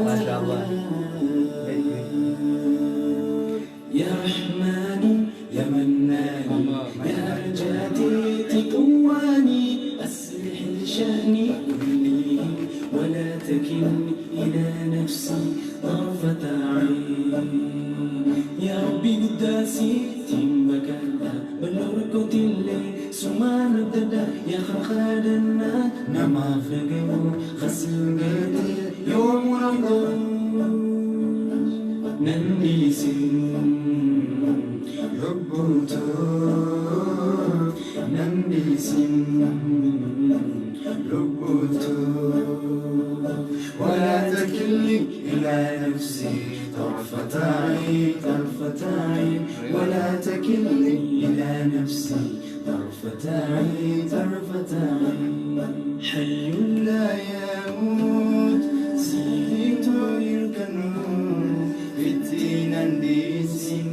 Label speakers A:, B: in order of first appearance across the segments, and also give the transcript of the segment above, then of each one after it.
A: Maashaallah.
B: يا رحمن يا منان يا رجاتي قواني أصلح لشأني كله ولا تكلني إلى نفسي طرفة عين يا ربي قداسي تمبكاتا بلوركو تلي سمان الددا يا خرخادنا نما فقو خسل قتل يوم رمضان ننديسن لبوتو ننديسن لبوتو ولا تكلني إلى نفسي طرفة عين طرفة عين ولا تكلني إلى نفسي طرفة عين طرفة عين حي لا يموت سيدي الكنون في الدين نديسن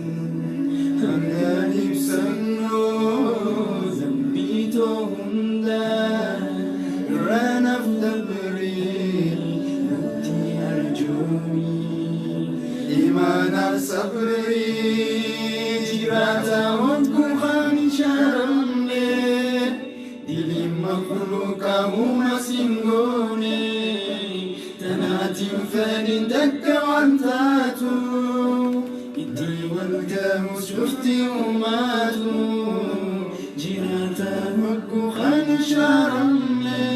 B: أمداني بسنو ذنبي هندا رانا في دبري ردي أرجومي إيمان صبري جراتا وانكم خاني شرمني دلي مخلوقا هما سنغوني تناتي فاني دك وانتاتو إدي والجاموس شفتي وماتو جراتا وانكم خاني شرمني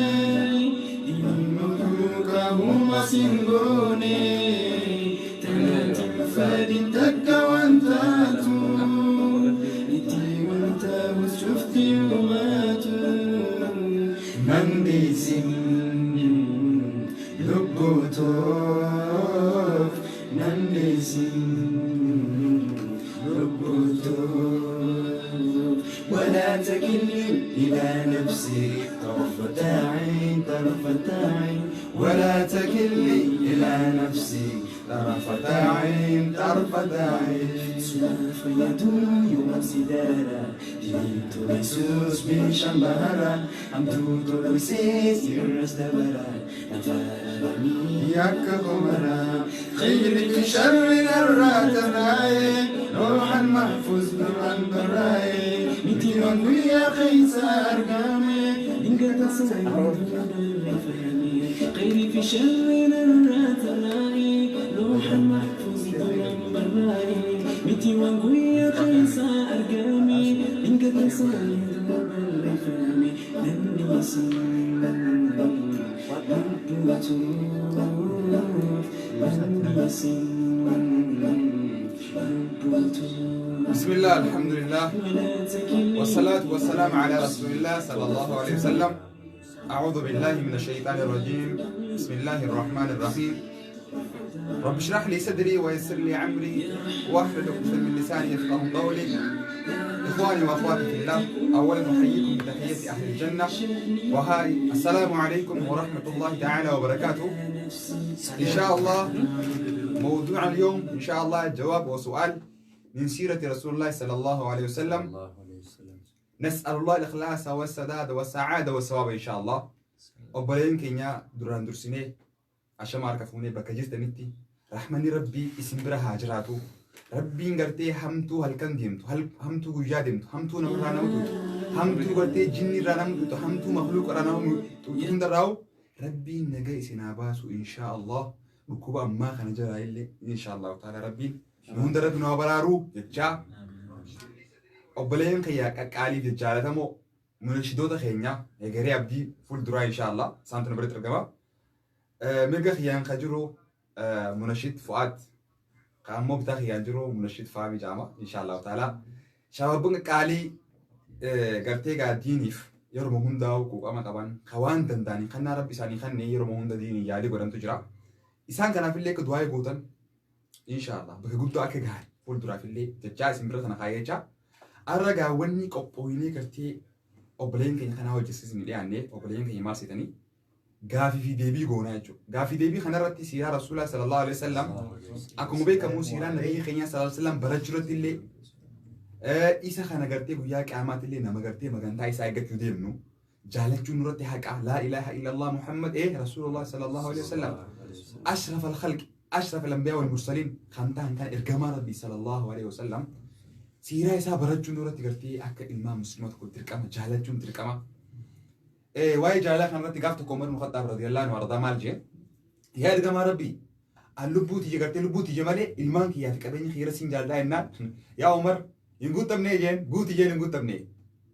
B: دلي مخلوقا هما سنغوني تناتي فاني دك وانتاتو إدي والجاموس شفتي وماتو ننديسن لبوتوف ننديسن لبوتوف ولا تكلني إلى نفسي طرفة عين طرفة عين ولا تكلني إلى نفسي طرفة عين طرفة عين سوف يدوم يوم سدارا دينتو يسوس بشمبهرا أمتو تولوسيس يرس دبرا نفرمي يكهمرا خيرك شر الراتراي روحا محفوظ نورا براي متيرون ويا خيسار قامي خيري في شر الراتراي روحا محفوظ نورا براي متيرون ويا خيسار قامي إنك تصلي بالفهم
C: بسم الله الحمد لله والصلاة والسلام على رسول الله صلى الله عليه وسلم. أعوذ بالله من الشيطان الرجيم. بسم الله الرحمن الرحيم. رب اشرح لي صدري ويسر لي عمري واحلل عقدة من لساني يفقه قولي. إخواني وأخواتي في الله، أولا أحييكم بتحية أهل الجنة، وهاي السلام عليكم ورحمة الله تعالى وبركاته. إن شاء الله موضوع اليوم إن شاء الله جواب وسؤال من سيرة رسول الله صلى الله عليه وسلم. نسأل الله الإخلاص والسداد والسعادة والثواب إن شاء الله. Obboleen keenya duraan dursinee ashama harka fuunee bakka jirtanitti rahmanni Rabbii isin bira haa jiraatu. Rabbiin gartee hamtuu halkan deemtu, hamtuu guyyaa deemtu, hamtuu namarraa nama tuutu, hamtuu gartee jinni irraa nama tuutu, hamtuu makluuqa irraa nama tuutu hundarraa'u Rabbiin naga isin haa baasu inshaa Allah. Dhukkuba ammaa kana jalaa illee inshaa Allah ta'ala Rabbiin nu hunda irratti nu haa baraaruu jechaa obboleen kiyya qaqqaalii fi jaalatamoo munashidoota keenya egeree abdii fuulduraa inshaa Allah isaantu nu biratti argama. Mirga kiyyaan ka jiru munashid Fu'aad, ka ammoo bitaa kiyyaan jiru munashid Faamii jedhama inshaa Allah ta'ala. Shabaabban qaqqaalii gartee gaa diiniif yeruma hundaa'u quuqama qaban ka waan danda'anii kannaa rabbi isaanii kannee yeruma hunda diinii yaalii godhantu jira. Isaan kanaafillee akka du'aa gootan inshaa Allah bakka guddaa akka gahan fuulduraafillee jechaa isin bira sana kaayee Arra gaawwanni qophooyinee gartee obboleen keenya kanaa hojjechiisni dhiyaanne obboleen keenya maal seetanii gaafii fi deebii goonaa jechuudha. Gaafii deebii kanarratti siiraa Rasuulaa sallallahu alaihi wasallam akkuma beekamu siiraan nabiyyi keenya sallallahu alaihi wasallam barachuu irratti illee Isa kana gartee guyyaa qiyaamaatti illee nama gartee magantaa isaa eeggachuu deemnu jaalachuun nurratti haqa. Laa ilaaha illallah Muhammad Rasuulullah sallallahu alaihi wasallam ashraf al-khalq ashraf al-anbiyaa wal mursaliin kan ta'an kan ergamaa Rabbii sallallahu alaihi wasallam siiraa isaa barachuun nurratti gartee akka ilmaan musliima tokko dirqama, jaalachuun dirqama. Waa'ee jaalalaa kanarratti gaaf tokko Umar ibn Khaxxaab radiyallahu anhu ardaa maal jee? Yaa ergamaa Rabbii, an lubbuu tiyya gartee lubbuu tiyya malee ilmaan kiyyaa fi qabeenya kiyya irra siin jaaladhaa jennaan, yaa Umar, hin guuttamnee jeen, guuti jeen, hin guuttamnee.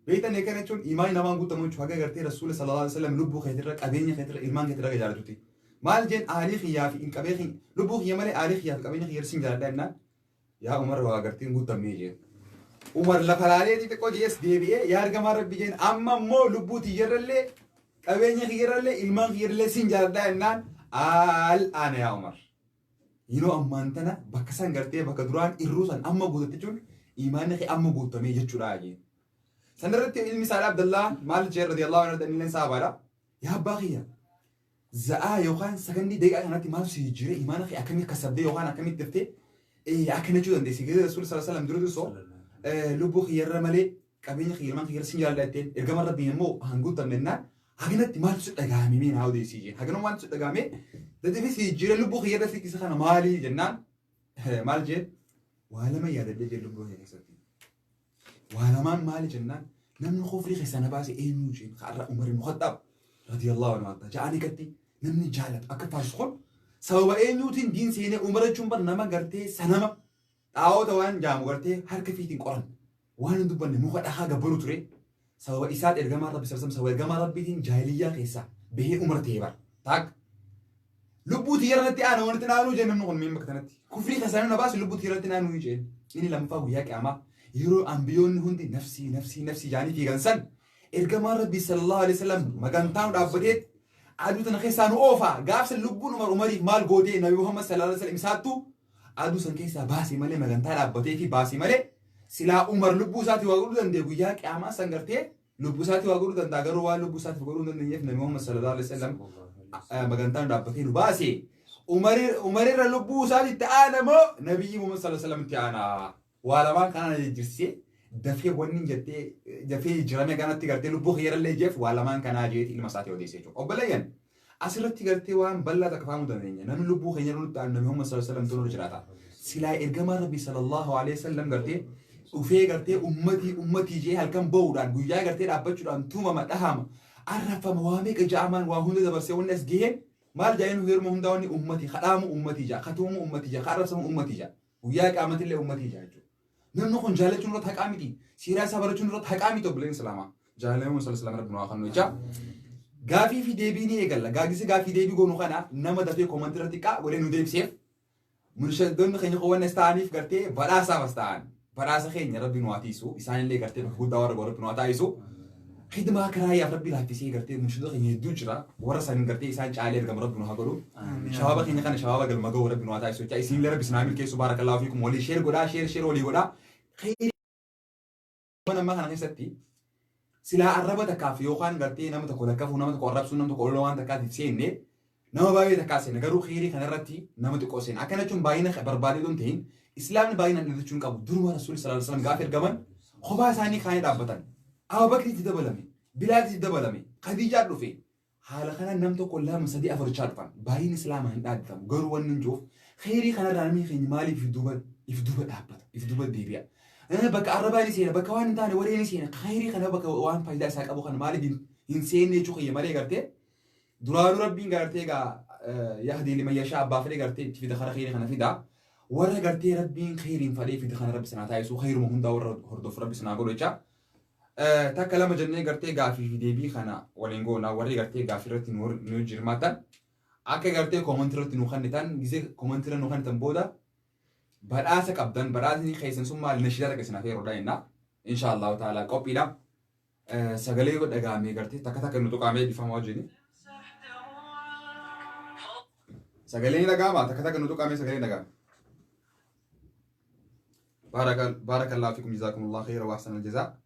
C: Beektan, kana jechuun imaanni namaa hin guuttamu jechuudha. Haga gartee Rasuula sallallahu alaihi wasallam lubbuu keetirra, qabeenya keetirra, ilmaan keetirra jaalatutti. Maal jeen? Aalii kiyyaa fi hin qabee lubbuu kiyya malee aalii kiyyaa fi qabeenya kiyya irra siin jaaladhaa jennaan, yaa Umar, waa gartee hin guuttamnee jeen. Umar lafa laalee xixiqqoo jees deebi'ee, yaa ergamaa Rabbi jeen, amma immoo lubbuu tiyyarrallee, qabeenya kiyyarrallee, ilmaan kiyyarrallee siin jaaladhaa jennaan, al'aana yaa Umar. Yeroo ammaan tana bakka san gartee bakka duraan irruu san amma guutatte jechuun imaanni kee amma guutamee jechuudha jeen. Sanarratti ilmi isaa Abdallah maal jee radiyallahu anhu? Inni saabaadha. Yaa abbaa kiyya, za'aa yookaan sakandii daqiiqaa kanatti maal si jijjiire? Imaana kee akkamitti kasabdee yookaan akkamitti daftee akkana jechuu dandeessi? Gadi Rasuulli sallallahu alaihi wasallam dura dursoo lubbuu kiyyarra malee qabeenya kiyya, ilmaan kiyyarra sin jaalladha jetteen, ergama Rabbii immoo han guutamne jennaan, haganatti maaltu si dhagahame? Mee naa odeessii jeen. Haganuma maaltu si dhagahame dadafee si jijjiire, lubbuu kiyyarra si isa kana maali jennaan, maal jeen? Waa lama yaadadhee jeen. Lubbuu kiyya keessatti waa lamaan maali jennaan, namni kufrii keessaa na baase eenyu jeen. Har'a Umar ibn Khattaab radiyallahu anhu arda ja'anii gatti namni jaalatu akka faarsu kun sababa eenyuutiin diin seenee? Umar jechuun bar nama gartee sanama xaa'oota waan jaamu gartee harka fiitiin qoran, waan hin dubbanne, muka dhahaa gabbaru ture. Sababa isaat ergamaa Rabbi sallallahu, sababa ergamaa Rabbiitiin jaahiliyyaa keessaa bahee Umar ta'ee bara taak. Lubbuu tiyyarratti aana wanti naanuu jeen. Namni kun miin bakka tanatti kufrii keessaa na baase, lubbuu tiyyarratti naanuu jeen. Inni lammaffaa, guyyaa qiyaamaa yeroo ambiyoonni hundi nafsii nafsii nafsii jaanii fiigan san, ergamaan Rabbii sallallahu alaihi wasallam magantaan dhaabbateet aduu tana keessaa nu oofa. Gaafsa lubbuun Umar Umariif maal gootee? Nabi Muhammad sallallahu alaihi wasallam isaattu aduu san keessaa baase malee, magantaa dhaabbatee fi baase malee, silaa Umar lubbuu isaatii waa godhuu danda'e, guyyaa qiyaamaa san gartee lubbuu isaatii waa godhuu danda'a, garuu waan lubbuu isaatiif godhuu hin dandeenyeef Nabi Muhammad sallallahu alaihi wasallam magantaan dhaabbatee nu baase. Umarirra lubbuu isaatitti aana moo Nabiyyi Muhammad sallallahu alaihi wasallam itti aana? Waa lamaan kanaan jijjirsee dafee wanni jettee dafee jijjiirame kanatti gartee lubbuu kiyyarallee jeef waa lamaan kanaa jeeti ilma isaatii odeessee jechuudha. Obboleeyyan, asirratti gartee waan bal'aa takka fahamuu dandeenya. Namni lubbuu keenya irra nutti aanu Nabi Muhammad sallallahu alaihi wasallam jiraata. Silaa ergamaa Rabbii sallallahu alaihi wasallam gartee dhufee gartee ummatii ummatii jee halkan bahuudhaan, guyyaa gartee dhaabbachuudhaan, tumama, dhahama, arrafama, waa meeqa ja'amaan waa hunda dabarsee wanni as gaheen maal jaa'een? Yeroo hundaa wanni ummatii kadhaamu ummatii ja'a, katuumu ummatii ja'a, kaarrabsamu ummatii ja'a. Guyyaa qaamatillee ummatii ja'a jechuudha. Namni kun jaalachuun irratti haqaa miti. Siiraa isaa barachuun irratti haqaa miti, obboleen Islaamaa. Jaalallee Muhammad sallallahu alaihi wasallam Rabbi nu haa kennu jecha. Gaafii fi deebii ni eegalla. Gaagisi gaafii deebii goonu kana nama dafee koomantii irratti qaa godhee nu deebiseef, munshadoonni keenya qowwan as ta'aniif gartee badhaasaaf as ta'an. Badhaasa keenya Rabbi nu haa tiisu. Isaanillee gartee bakka guddaa warra Rabbi nu haa taasisu. Khidmaa kiraayyaaf Rabbi laaffisee gartee munshadoota keenya hedduu jira. Warra saniin gartee isaan caalee argamu Rabbi nu haa godhu. Shabaaba keenya kana shabaaba galma ga'u Rabbi nu haa taasisu jecha. Isinillee Rabbi isin haa milkeessu. Baarakallaahu fiikum. Walii share godhaa, share share walii godhaa. Mana ammaa kana keessatti silaa arraba takkaaf yookaan gartee nama tokko lakkafuu, nama tokko arrabsuu, nama tokko olola waan takkaatiif seenne, nama baay'ee takkaa seena, garuu kheyrii kanarratti nama xiqqoo seena. Akkana jechuun baay'ina barbaadee osoo hin ta'in, Islaamni baay'inaan dhalachuu hin qabu. Duruma Rasuulli sallallahu alaihi wasallam gaafa ergaman kophaa isaanii kaanii dhaabbatan. Abubakritti dabalame, Bilaalitti dabalame, Khadiijaa dhufe. Haala kanaan nam tokko, lama, sadii, afur jechaa dhufan. Baay'inni Islaamaa hin dhaabbatamu. Garuu wanni hin jiruuf kheyrii kanarraa namni keenya maaliif if duuba dhaabbata, if duuba deebi'a? Bakka arrabaa ni seena, bakka waan hin taane waree ni seena. Kheyrii kana bakka waan faayidaa isaa qabu kana maaliif hin seenne jechuu kiyya malee, gartee duraanuu Rabbiin gartee egaa yahdii liman yashaa, abbaa fedhe gartee itti fida, kara kheyrii kana fida. Warra gartee Rabbiin kheyriin fadhee fida kana Rabbi sanaa taasisu, kheyruma hundaa warra hordofu Rabbi sanaa godhu jecha. Takka lama jennee gartee gaafii fi deebii kana waliin goona. Warri gartee gaafii irratti nu hirmaatan akka gartee koomantii irratti nu kennitan, gisee koomantii irra nu kennitan booda badhaasa qabdan. Badhaasni keessan sun maal? Nashidaa takka isin afeeruudha jenna. Insha Allahu ta'ala qophiidha. Sagalee dhagaamee gartee takka takka nu tuqaamee dhifama wajjin. Sagalee ni dhagaama, takka takka nu tuqaamee sagalee ni dhagaama. بارك الله فيكم، جزاكم الله خيرا واحسن الجزاء.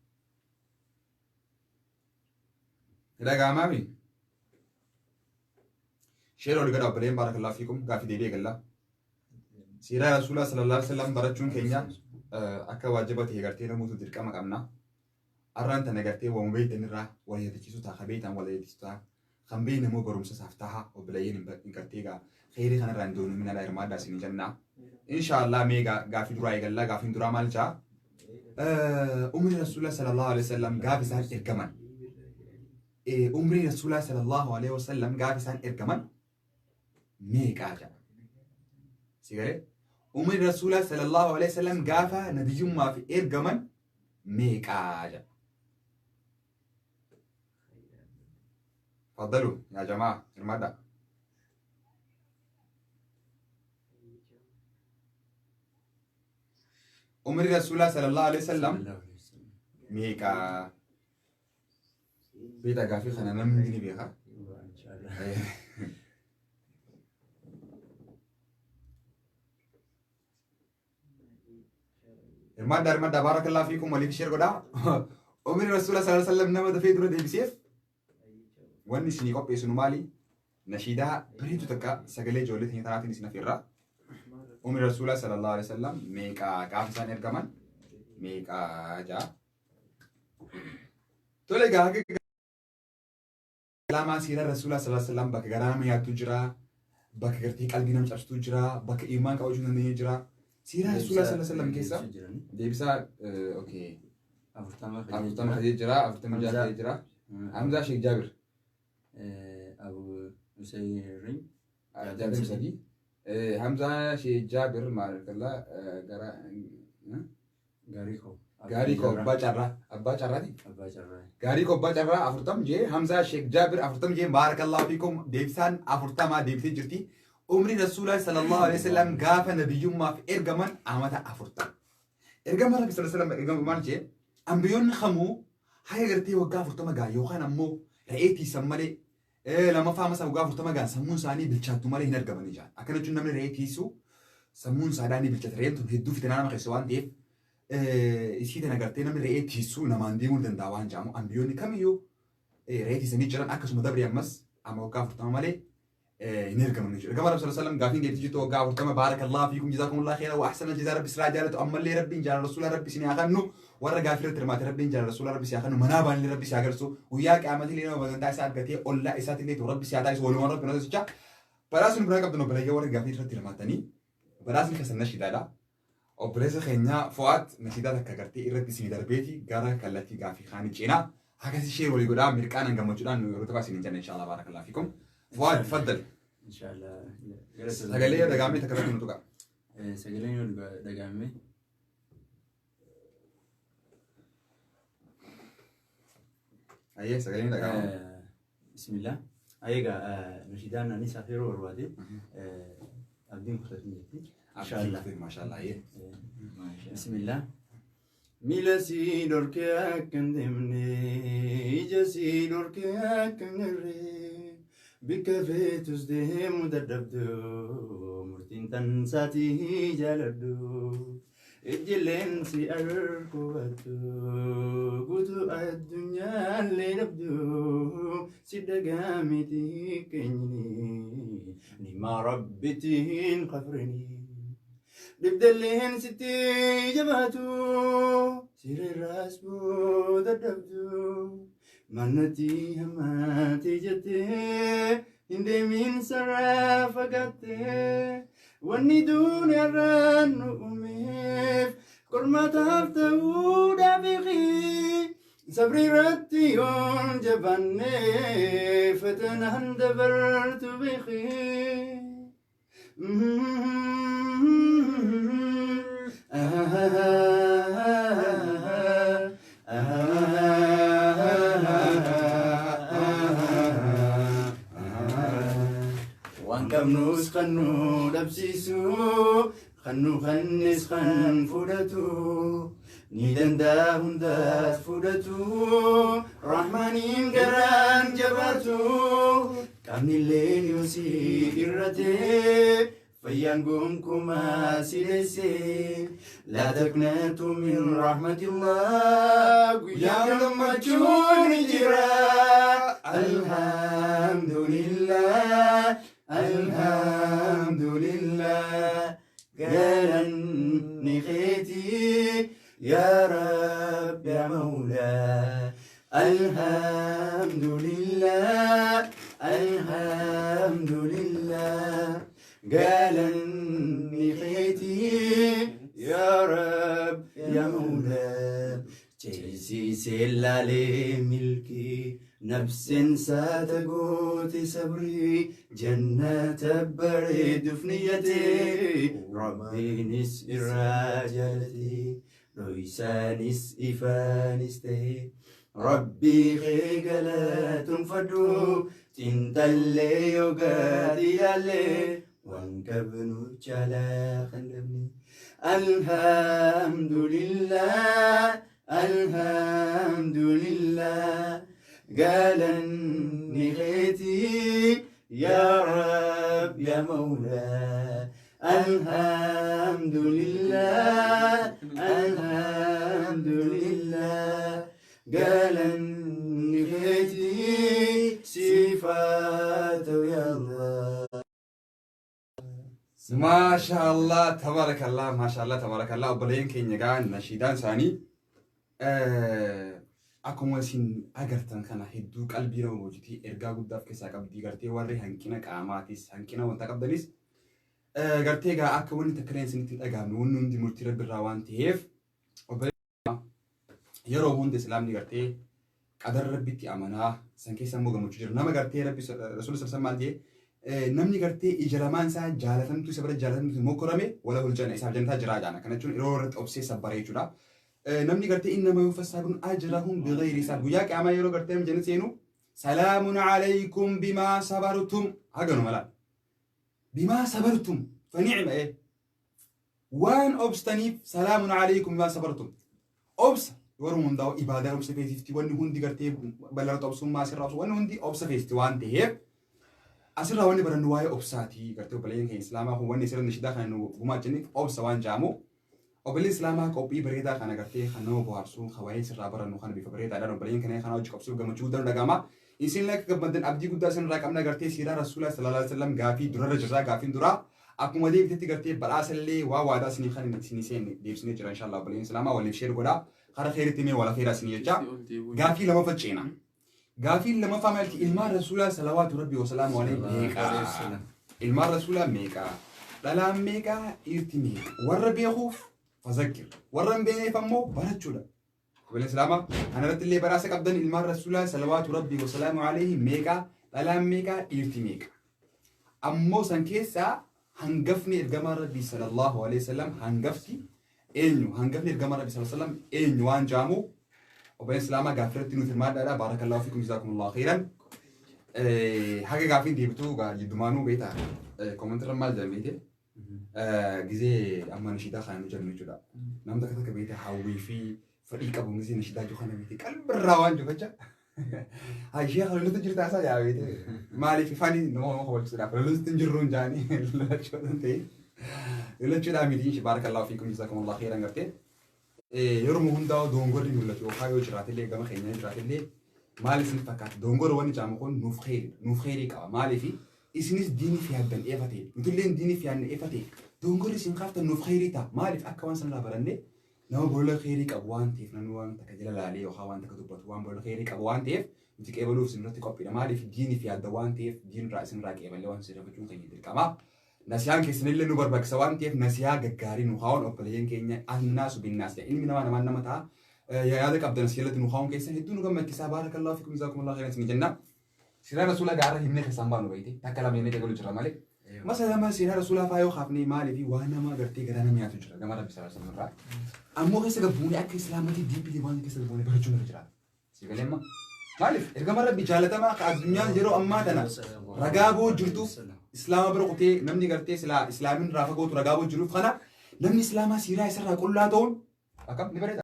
C: Dhaga'amaami? Share olii gad obboleen, بارك الله فيكم. Gaafii deebii eegalla. Siiraa Rasuulaa sallallahu alaihi wasallam barachuun keenya Akka waajiba ta'e gartee namoota dirqama qabna. Arraan tana gartee waan beektan irraa wal yaadachiisuu ta'a, kan beektan wal yaadachiisuu ta'a. Kan beekne immoo barumsa isaaf taha obboleeyyiin hin gartee egaa kheyrii kanarraa hin doonumina hirmaadhaa isin jenna. Inshaallah mee gaafii duraa eegallaa gaafiin duraa maal jaa? Umrii Rasuulaa sallallahu alaihi wasallam gaaf isaan ergaman. Umrii Rasuulaa sallallahu alaihi wasallam gaaf isaan ergaman meeqaa jedha. Si galee? Umrii Rasuulaa sallallahu alaihi wasallam gaafa nabiyyummaaf ergaman meeqaa jedha. Faddalu yaa jamaa hirmaadhaa. Umri Rasuulaa sallallahu alaihi wasallam meeqaa? Beektaa gaafii kana namni ni beeka. Hirmaadhaa hirmaadhaa baarakallahu fiikum waliif share godhaa. Umri Rasuulaa sallallahu alaihi wasallam nama dafee dura deebiseef wanni isinii qopheessinu maali? Nashiidaa bareedu takka sagalee ijoollee teenya tanaatiin isin afeerra. Umri Rasuulaa sallallahu alaihi wasallam meeqaa gaafa isaan ergaman meeqaa jaa. Tole egaa haga Islaamaa siiraa Rasuulaa sallallahu alaihi wasallam bakka garaa nama nyaattu jira, bakka gartee qalbii nama cabsitu jira, bakka imaan qabachuu hin dandeenye jira. Siiraa Rasuulaa sallallahu alaihi wasallam keessa deebisaa okay
A: 40
C: 40 kajee jira, 46 kajee jira. Hamzaa Sheekh Jaabir.
A: Abu Usayrin.
C: 63. Hamzaa Sheekh Jaabir maal gara
A: Gaarii koo.
C: Gaarii koo abbaa carraa. Abbaa carraati?
A: Abbaa carraa.
C: Gaarii koo abbaa carraa 40 jee Hamzaa Sheekh Jaabir 40 jee baarakallahu fiikum deebisaan 40 deebisee jirti. Umri Rasuulaa sallallahu alaihi wasallam gaafa nabiyyummaaf ergaman amata 40. Ergama Rabbi sallallahu alaihi wasallam ergama maal jee ambiyoonni kamuu haya gartee waggaa 40 gaa yookaan ammoo re'ee tiisan malee lamaffaa masa waggaa 40 gaan sammuun isaanii bilchaattu malee hin argamanii jaan. Akkana jechuun namni re'ee tiisu sammuun isaadhaa ni bilchata. Re'een tun hedduu fitanaa nama keessa waan ta'eef isii tana gartee namni re'ee tiisu namaan deemuu ni danda'a waan jedhamu. Ambiyoonni kamiyyuu re'ee tiisanii jiran akkasuma dabree ammas amma waggaa 40 malee hin ergaman jechuudha. Ergama Rabbi sallallahu alaihi wasallam gaafiin deebitee jirtu waggaa 40 baarakallahu fiikum jazaakumullahu khairan wa ahsana jazaa Rabbi siraa jaalatu ammallee Rabbiin jaalala Rasuula Rabbi isin haa kennu warra gaafii irratti hirmaate Rabbiin jaalala Rasuula Rabbi si haa kennu manaa baanillee Rabbi si haa garsu guyyaa qiyaamatillee nama bagantaa isaa argatee ollaa isaatillee ta'u Rabbi si haa taasisu walumaan Rabbi na taasisu badhaasni biraa qabdan obboleeyyan warri gaafii irratti hirmaatanii badhaasni keessan nashiidaadha. Obboleessa keenya Fu'aad nashiidaa takka gartee irratti isinii darbeeti gara kallattii gaafii kaanii ceenaa. Akkasii ishee walii godhaa mirqaanan gammachuudhaan nu yeroo taphaa isiniin jenna inshaallah baarakallahu fiikum. Fu'aad faddal.
A: Inshallah.
C: Sagalee yoo dhagaamee takka takka nu tuqa.
A: Sagaleen yoo dhagaame.
C: Ayyee sagaleen ni dhagaama.
A: Bismillah. Egaa nashiidaan anis afeeruu barbaade abdiin kutatin jetti. Inshallah.
C: Maashaallah ayyee.
A: Bismillah. Miila sii dhorkee akka hin deemne, ija sii dhorkee akka hin garre, bikka feetus deemu dadhabdu, murtiin tan saatii jaaladhu. Ijjilleen si arkuu battu, guutuu addunyaallee dhabdu, si dhagaamiti keenyini, nimaa rabbitiin kafrini. Dhibdelleen sitti jabaatu, sirreerraas booda dhabdu. Mannatti hammaate jettee, hin deemin sarara fagaattee. Wanni duniyaarraan nu uumeef, qormaataaf ta'uudhaaf beeki. Sabri irratti yoon jabaanne, fatanaan dabartu beeki. Waan qabnus kan nu dhabsiisu, kan nu kennes kan fudhatu, ni danda'a hundaas fudhatu, Rahmaaniin garaan jabaatu, qaamnilleen yoo si irrate, fayyaan gonkumaa si dheesse, laa taqnatu min rahmatillah, guyyaa gammachuun ni jira. Alhamdulillah, alhamdulillah, galanni Galanni keetii yaa Rabbi yaa Mawlaa. Alhamdulillah, Alhamdulillah. Galanni keetii yaa Rabbi yaa Mawlaa. Ceesisee laalee milkii nafseen saata goote sabrii jannata bareeduuf niyyatee Rabbiinis irraa jaalatee dhoysaanis ifaanis ta'e Rabbii kee galatumfadhu xiinxallee yoo gadi yaallee waan qabnu caalaa kan dhabne. Alhamdulillah, Alhamdulillah, galanni keetii yaa Rab yaa Mawlaa. Alhamdulillah, Alhamdulillah, galanni keetii siifaa ta'u yaa Allah.
C: Maashaallah tabarakallah, maashaallah tabarakallah. Obboleeyyan keenya gaa nashiidaan isaanii akkuma isin agartan kana hedduu qalbii nama boojiti, ergaa guddaa of keessaa qabdi. Gartee warri hanqina qaamaatis hanqina wanta qabdanis gartee gaa akka wanni takka illee isinitti hin dhagahamne, wanni hundi murtii Rabbi irraa waan ta'eef, obboleeyyan, yeroo hunda Islaamni gartee qadara Rabbitti amanaa, san keessa immoo gammachuu jira. Nama gartee Rabbi Rasuulli sallallahu maal jedhe? Namni gartee ija lamaan isaa jaalatamtuu isa bira jaalatamtuu mokkorame wala huljanna, isaaf jannataa jiraa jaana. Kana jechuun yeroo irratti obsee sabbaree jechuudha. Namni gartee innama yuwaffa saabirun ajrahum bighayri hisaab, guyyaa qiyaamaa yeroo gartee namni jannata seenu salaamun alaykum bimaa sabartum, haganuma laal, bimaa sabartum fa ni'ma waan obstaniif, salaamun alaykum bimaa sabartum. Obsa yeroo hundaa'u ibaadaan obsa feesifti, wanni hundi gartee bal'arratti obsummaa asirraa obsu, wanni hundi obsa feesifti waan ta'eef, asirraa wanni barannu waa'ee obsaati. Gartee obboleeyyan keenya Islaamaa kun wanni asirra nashidaa kana nu gumaachaniif obsa waan jaamu. Obboleeyyan Islaamaa qophii bareedaa kana gartee kan nama bohaarsu, kan waa'ee sirraa barannu kana bifa bareedaadhaan obboleeyyan keenya kana hojii qabsuuf gammachuu guddaan dhaga'ama. Isin akka gammaddan abdii guddaa isin irraa qabna. Gartee siiraa Rasuulaa sallallahu alaihi wasallam gaafii durarra jirra. Gaafiin duraa akkuma deebitetti gartee badhaasa illee waa waadaa isinii kan isinii seenne deebisnee jira inshallah. Obboleeyyan Islaamaa waliif share godhaa, kara kheeritti mee wala kheeraa isinii jecha. Gaafii lamaffaa ceena. Gaafiin lamaffaa maalti? Ilmaan Rasuulaa salawaatu Rabbi wasalaamu alayhi meeqa? Ilmaan Rasuulaa meeqa? Dhalaan meeqa? Dhiirti meeqa? Warra beekuuf fazakkir. Warra hin beekneef ammoo barachuudha. Obboleeyyan Islaamaa kanarratti illee badhaasa qabdan. Ilmaan Rasuulaa salawaatu Rabbi wasalaamu alayhi meeqa? Dhalaan meeqa? Dhiirti meeqa? Ammoo san keessaa hangafni ergamaa Rabbii sallallahu alayhi wasallam hangafti eenyu? Hangafni ergamaa Rabbii sallallahu alayhi wasallam eenyu waan jaamu, obboleeyyan Islaamaa gaaffiirratti nuuf hirmaadhaadha. Baarakallahu fiikum, jazaakumullahu khairan. Haga gaaffiin deebituu gaa jiddumaanuu beektaa commentirra maal jedhan beekte? Gizee amma nashiidaa kana nu jennu jechuudha. Namni takka takka beekte hawwii fi fedhii qabu gizee nashiidaa jiru kana beekte qalbirraa waan jiru jecha. Ishee kana lolatu jirta isaa yaa beekte. Maaliif ifani nama nama kabachiisuudhaaf lolatu hin jirru hin jaanii lolachuudha hin ta'in. Lolachuudhaa miti inshi. Baarakallahu fiikum, jazaakumullahu khairan. Gartee yeroo hundaa'u dongorri mul'atu yookaan yoo jiraatellee gama keenya jiraatellee maal isin fakkaata? Dongora wanni jaamu kun nuuf kheyri, nuuf kheyrii qaba. Maaliif isinis diiniif yaaddan eefa ta'e, nutillee diiniif yaadne eefa ta'e, dongorri isin kaaftan nuuf kheyrii ta'a. Maaliif akka waan sanarraa baranne, nama bolola kheyrii qabu waan ta'eef, namni waan takka jala laalee yookaan waan takka dubbatu waan bolola kheyrii qabu waan ta'eef, nuti qeebaluuf isin irratti qophiidha. Maaliif diiniif yaadda waan ta'eef, diinirraa isinirraa qeeballee waan sirreeffachuun keenya dirqama. Nasiyaan keessanillee nu barbaachisa waan ta'eef, nasiyaa gaggaarii nu kaa'uun obboleeyyan keenya, annaasu binnaas, ilmi namaa namaan nama ta'a. Yaada qabdan asii jalatti nu kaa'uun keessan hedduu nu gammachiisa. Baarakallahu fiikum, jazaakumullahu khairan isin jenna. Siiraa Rasuulaa gaara himnee keessaan baanu beekte takka lama jennee eegalu jira malee. Masa lama siiraa Rasuulaa faa yoo kaafnee, maaliif waan nama gartee garaa nama nyaatu jira gama Rabbi sallallahu alaihi wasallam irraa. Ammoo keessa gabbuunee akka Islaamatii deeply waan keessa gabbuunee barachuun irra jiraata. Si galee amma? Maaliif ergama Rabbi jaalatamaa ka addunyaan yeroo ammaa tana ragaa boo jirtuuf, Islaama bira kutee namni gartee silaa Islaamin irraa fagootu ragaa boo jiruuf, kana namni Islaamaa siiraa isarraa qullaa ta'uun akkam ni bareeda?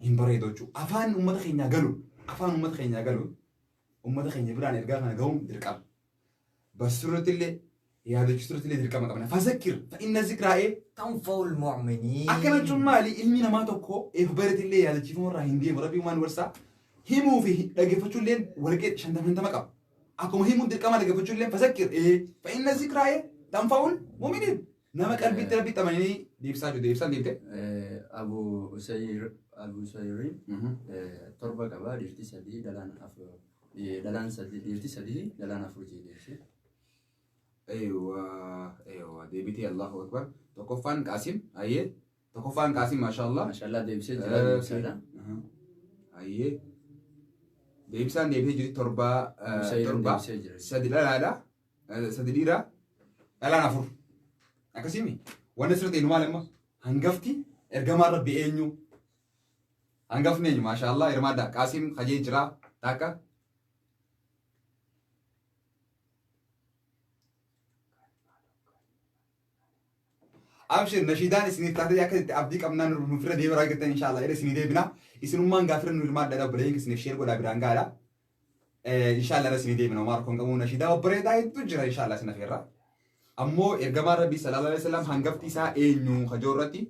C: Hin bareedu jechuudha. Afaan uummata keenyaa galuun, afaan uummata keenyaa galuun, uummata keenya biraan ergaa kana gahuun dirqama. Barsiisuu irratti illee, yaadachiisuu irratti illee dirqama qabna. Fazakkir fa inna zikraa'ee
D: tanfa'ul mu'miniin.
C: Akkana jechuun maali? Ilmi namaa tokko eef barate illee yaadachiifamuu irraa hin deemu. Rabbiin waan barsaa himuu fi dhaggeeffachuu illee walqixa shantama shantama qaba. Akkuma himuun dirqama, dhaggeeffachuu illee. Fazakkir fa inna zikraa'ee tanfa'ul mu'miniin. Nama qalbiitti rabbitti amananii deebisaa jiru. Deebisaan deebite.
A: Abu Usayir Abu Usayiriin torba qaba, dhiirti sadii, dhalaan afur, dhalaan sadii, dhiirti sadii, dhalaan afur jee deebise.
C: Eeywa, eeywa, deebitee. Allahu akbar. Tokkoffaan Qaasim, ayyee, tokkoffaan Qaasim, maashaallah.
A: Maashaallah, deebisee jira, deebisaadha.
C: Ayyee, deebisaan deebitee jirti. Torba.
A: Usayiriin
C: Torba.
A: deebisee jira.
C: Sadi dhalaadha, sadi dhiira, dhalaan afur, akkasimi. Wanni asirratti eenyu maal amma hangafti ergamaan rabbi eenyu? Hangafni eenyu? Maashaallah, hirmaadha. Qaasim hajee jira takka. Abshir, nashiidaan isiniif taatee akka itti abdii qabnaan nu fira deebiraa argattan inshallah irra isinii deebina. Isinummaan gaafira nu hirmaadha. Obboleeyyan isiniif share godhaa biraan gaadha. Inshallah irra isinii deebina. Homaa rakkoon qabu, nashiidaa babbareedaa hedduu jira inshallah isin afeerra. Ammoo ergamaan rabbii sallallahu alaihi wasallam hangafti isaa eenyu kajoo irratti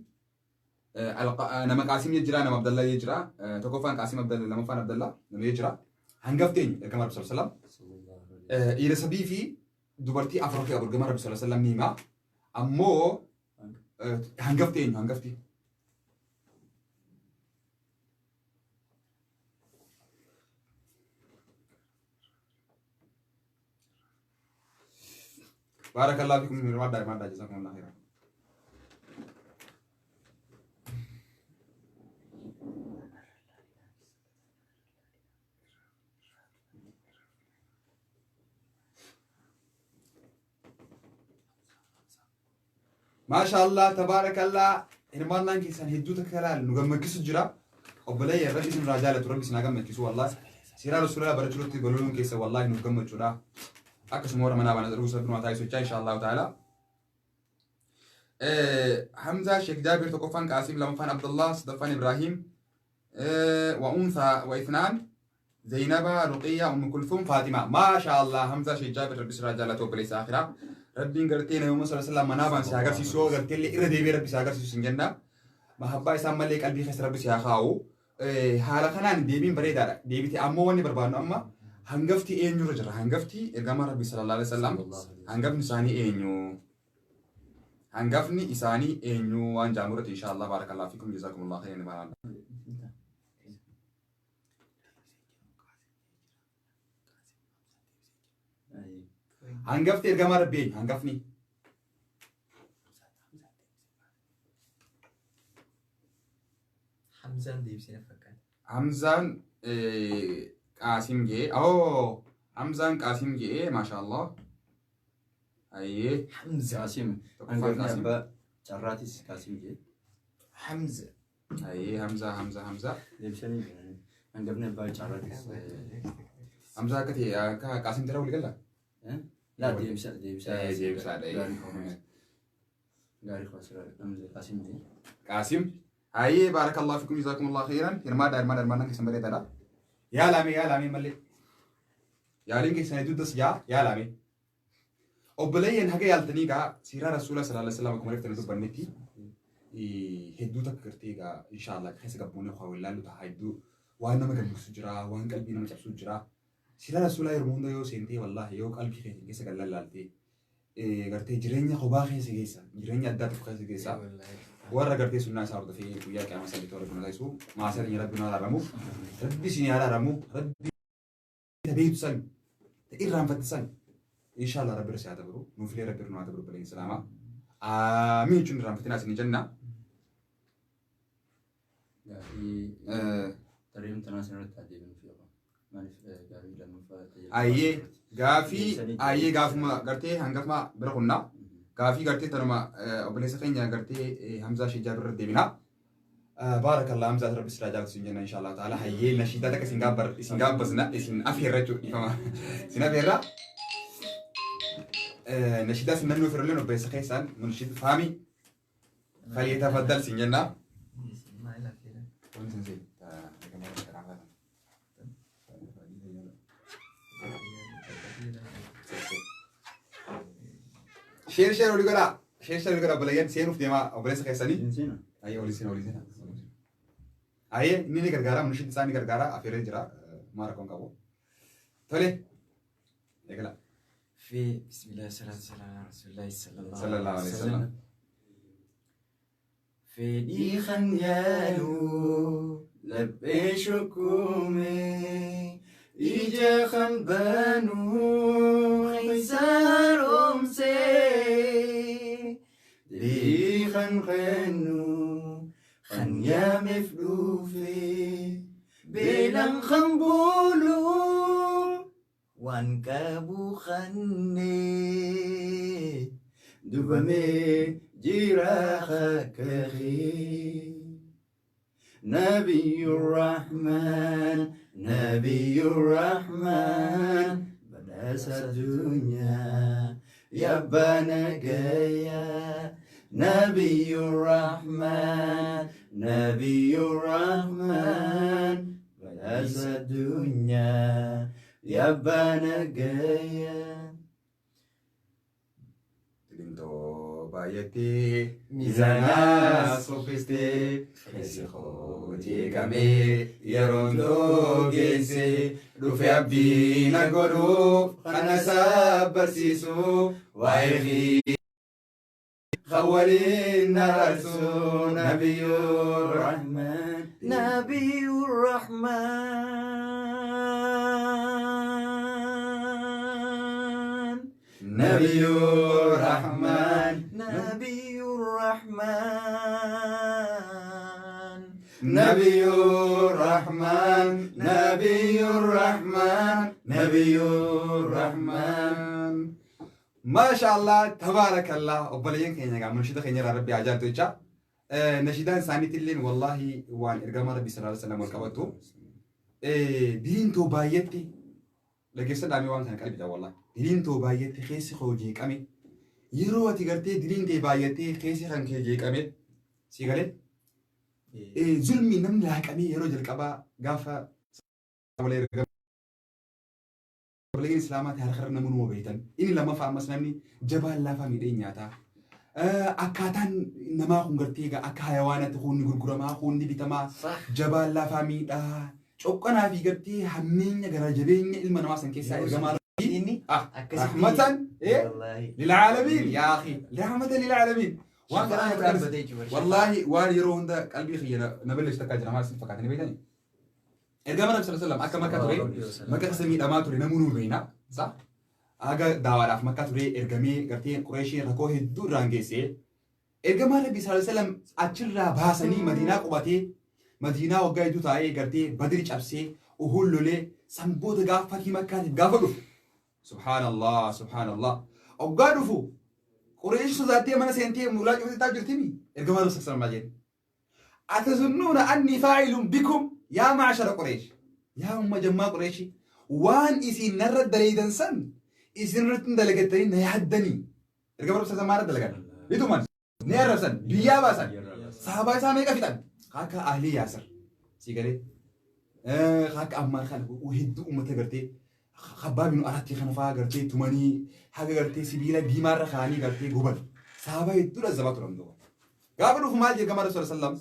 C: nama Qaasim jira, nama Abdallah jira. Tokkoffaan Qaasim, Abdallah, lammaffaan Abdallah nama jira. Hangafti eenyu ergamaan rabbii sallallahu alaihi wasallam? Dhiira sadii fi dubartii afur akka qabu ergamaan rabbii sallallahu alaihi wasallam ni hima. Ammoo hangafti eenyu hangafti? Barakallahu fikum, hirmaadhaa, hirmaadhaa, jazakumullahu khairan. Maashaallah, tabaarakallah, hirmaannaan keessan hedduu takka laal nu gammachiisu jira. Obboleeyyan, rabbi isin irraa jaalatu, rabbi isin haa gammachiisu wallahi. Siiraa rasuulaa barachuu irratti gololuun keessa wallahi nuuf gammachuudha. Akkasuma warra manaa bana dhugusa rabbi nu haa taasisu jechaa inshaallahu ta'ala. Hamzaa Sheekh Jaabir tokkoffaan, Qaasim lamaffaan, Abdullah sadaffaan, Ibrahim wa unsa wa ithnaan, Zainaba, Ruqiyya, Ummu Kulthum, Fatima. Maasha Allah, Hamzaa Sheekh Jaabir, rabbi sirraa jaalatu, obboleessa akhiraa. Rabbiin gartee Nabi Muhammad sallallahu alaihi wasallam manaa baan si agarsiisu, yoo gartee illee irra deebi'ee rabbi si agarsiisu sin jenna. Mahabbaa isaan malee qalbii keessa rabbi si haa kaa'u. Haala kanaan deebiin bareedaadha. Deebite ammoo wanni barbaadnu amma hangafti eenyurra jira? Hangafti ergamaa rabbi sallallahu alaihi wasallam hangafni isaanii eenyu? Hangafni isaanii eenyu waan jaamurratti insha Allah. Barakallahu fikum, jazakumullahu khairan baala. Hangafti ergamaa rabbi eenyu? Hangafni.
D: Hamzaan deebisee na fakkaata.
C: Hamzaan Qaasim jee. Oh, Hamzaan Qaasim jee, maashaallah. Ayyee.
D: Hamza.
A: Qaasim.
C: Tokkoffaan
A: Hangafni
C: Qaasim.
A: abbaa carraatis Qaasim jee.
D: Hamza.
C: Ayyee, Hamzaa, Hamzaa, Hamzaa.
A: Deebisanii jirani. Hangafni abbaa carraatis.
C: Hamzaa akka ta'e akka Qaasim ta'e walii gala.
A: Laa, deebisa, deebisa.
C: Deebisaadha.
A: Gaarii koo. Gaarii koo asirraa Hamza Qaasim jee.
C: Qaasim. Ayyee, barakallahu fikum, jazakumullahu khairan. Hirmaadhaa, hirmaadhaa, hirmaadhaan keessan bareedaadha. Yaalame, yaalame malee. Yaaliin keessan hedduu das yaa yaalame. Obboleeyyan, haga yaaltanii gaa siiraa rasuula sallallahu alaihi wasallam akkuma reeftanii dubbannetti hedduu takka gartee egaa inshaallah keessa gabbuunee waa wallaallu ta'a, hedduu waan nama gammachiisu jira, waan qalbii nama cabsu jira. Siiraa rasuulaa yeroo hunda yoo seentee, wallaahi, yoo qalbii keetiin keessa gad lallaaltee gartee jireenya kophaa keessa keessa jireenya addaa tokko keessa keessa warra gartee sunnaa isaa hordofee guyyaa qiyaamaa sadii toora rabbi nu taasisu. Maasii keenya rabbi nu araaramu, rabbi isin araaramu, rabbi beektu san irraanfatte san inshallah rabbi irra si haa dabru, nuufillee rabbi irra nu haa dabru. Baleen salaamaa aamiin jechuun irraanfatinaa isin jenna.
A: Gaaffii tarreen tanaa asirratti haa deebinu fi maaliif gaaffii lammaffaa
C: Ayyee, gaafii, ayyee, gaafuma gartee hangafuma bira kunnaa gaafii gartee tanuma obboleessa keenya gartee Hamzaa Shejjaa birra deebinaa. Baarakallah Hamzaa, rabbi siraa jaalatu sin jenna inshallah ta'ala. Hayyee, nashiidaa takka isin gaabbar isin gaabbasna, isin afeerra jechuudha, dhiifama, isin afeerra. Nashiidaa isin nannoo firulleen obboleessa keessaan munshid faami falyatafaddal sin jenna.
D: Maal afeera?
C: Wanti sin seet. Share, share olii godhaa. Share, share olii godhaa, obboleeyyan, seenuuf deemaa obboleessa keessanii.
A: Seena.
C: Ayyee, olii seena, olii seena. Ayyee, inni ni gargaara, munshid isaa ni gargaara, afeeree jira, maal rakkoon qabu. Tole, eegala.
D: في بسم الله والصلاة والسلام على رسول الله صلى الله
C: صلى الله عليه وسلم.
A: Fedhii kan yaalu laphee shukkume ija kan banu keessa haaromse dilii kan kennu kan yaameef dhufe beelaan kan bulu
D: Waan qabu kannee.
A: Dubamee jira kakakee. نبي الرحمن، نبي الرحمن، badhaasa addunyaa yaa abbaa nagayaa. نبي الرحمن، نبي الرحمن، badhaasa addunyaa yaa abbaa nagayaa.
C: Dilintoo baay'attee miizaanaa soffistee keessi koo jeeqamee yeroon geesse dhufe abdii na godhuuf kana isaa barsiisu waa'ee fi waliin na raarsu nabiyyuu
A: الرحمن.
D: نبي الرحمن.
C: نبي الرحمن.
D: نبي الرحمن.
C: نبي الرحمن، نبي الرحمن، نبي الرحمن. ما شاء الله تبارك الله. Obboleeyyan keenya egaa munshida keenya irraa rabbi haa jaalatu jecha. Nashiidaan isaaniitilleen wallaahi waan ergama rabbi sallallahu alaihi wasallam wal qabatu. Diliin too baay'etti dhageessa dhaamee waan kana qalbidha wallaahi. Diliin too baay'etti keessi koo jeeqame. Yeroo ati gartee diliin tee baay'attee keessi kan kee jeeqame si galee zulmi namni laaqamee yeroo jalqabaa gaafa walii ergama obboleeyyan islaamaa taarikaa irra namoonni beektan. Inni lammaffaa ammas namni jabaan laafaa miidhee nyaataa. Akkaataan namaa kun gartee egaa akka hayawaanatti kuunni gurguramaa, kuunni bitamaa, jabaan laafaa miidhaa, coqqanaa fi gartee hammeenya gara jabeenya ilma namaa san keessaa ergamaa
D: Inni akkasitti
C: rahmatan
D: Wallaahi.
C: lilcaalamiin yaa akhi, rahmatan lilcaalamiin waan
D: Shafa'aa
C: kana
D: dhaabbatee jechuudha.
C: Wallaahi waan yeroo hunda qalbii kiyya na balleessu takkaa jira. Maal isin fakkaatanii beektanii? Ergama Nabi sallallahu alaihi wasallam akka Makka ture, Makka keessa miidhamaa ture, namuu nu beekna sa haga daawaadhaaf Makka ture ergamee gartee Qureeshiin rakkoo hedduu irraan geessee ergamaa Rabbi sallallahu alaihi wasallam achirraa baasanii Madiinaa qubatee, Madiinaa waggaa hedduu taa'ee gartee Badri cabsee Uhud lolee sanboota gaafa fatii Makkaatiif gaafa dhufu, subhaanallah, subhaanallah, hoggaa dhufu Qureesh sodaattee mana seentee mulaa cufatee taa'u jirtimi. Ergamaa Rabbi sallallahu alaihi wasallam jedhe: "أتظنون أني فاعل بكم يا معشر قريش؟" Yaa umma jammaa Qureeshi, waan isin narra daleeydan san isin irratti dalagattanii na yaaddanii? Ergama Rabbi sallallahu alaihi dalagan bituman ni arrabsan, biyyaa baasan, sahabaa isaa meeqa fixan, akka Ahlii Yaasir si galee akka ammaan kana hedduu ummata gartee Habbaa binu Aratti kana fa'aa gartee tumanii haga gartee sibiila diimaarra kaa'anii gartee guban, sahabaa hedduudha zabaa turan duuba. Gaafa dhufu maal jedhama Rasuul sallam?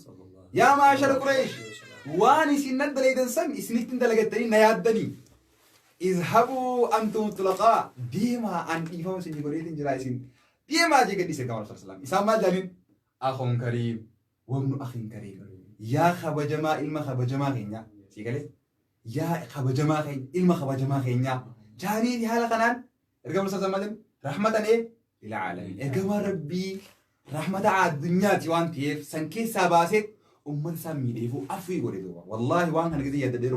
C: "Yaa maashara Qureesh, waan isin nan daleeydan san isinitti dalagattanii na yaaddanii? اذهبوا أنتم الطلقاء." Deemaa, an dhiifama isin godheetiin jira, isin deemaa jee gadhiise ergama Rasuul sallam. Isaan maal jedhaniin? "أخ كريم وابن أخ كريم." Yaa kabajamaa ilma kabajamaa keenyaa, si galee, yaa kabajamaa keenya ilma kabajamaa keenyaa jaanii. Haala kanaan ergama Rasuul sallam رحمة للعالمين, ergama Rabbii rahmata addunyaati waan ta'eef san keessaa baasee ummata isaa miidheefuu afii godhe duuba. Wallaahi waan kana gisee yaadadhee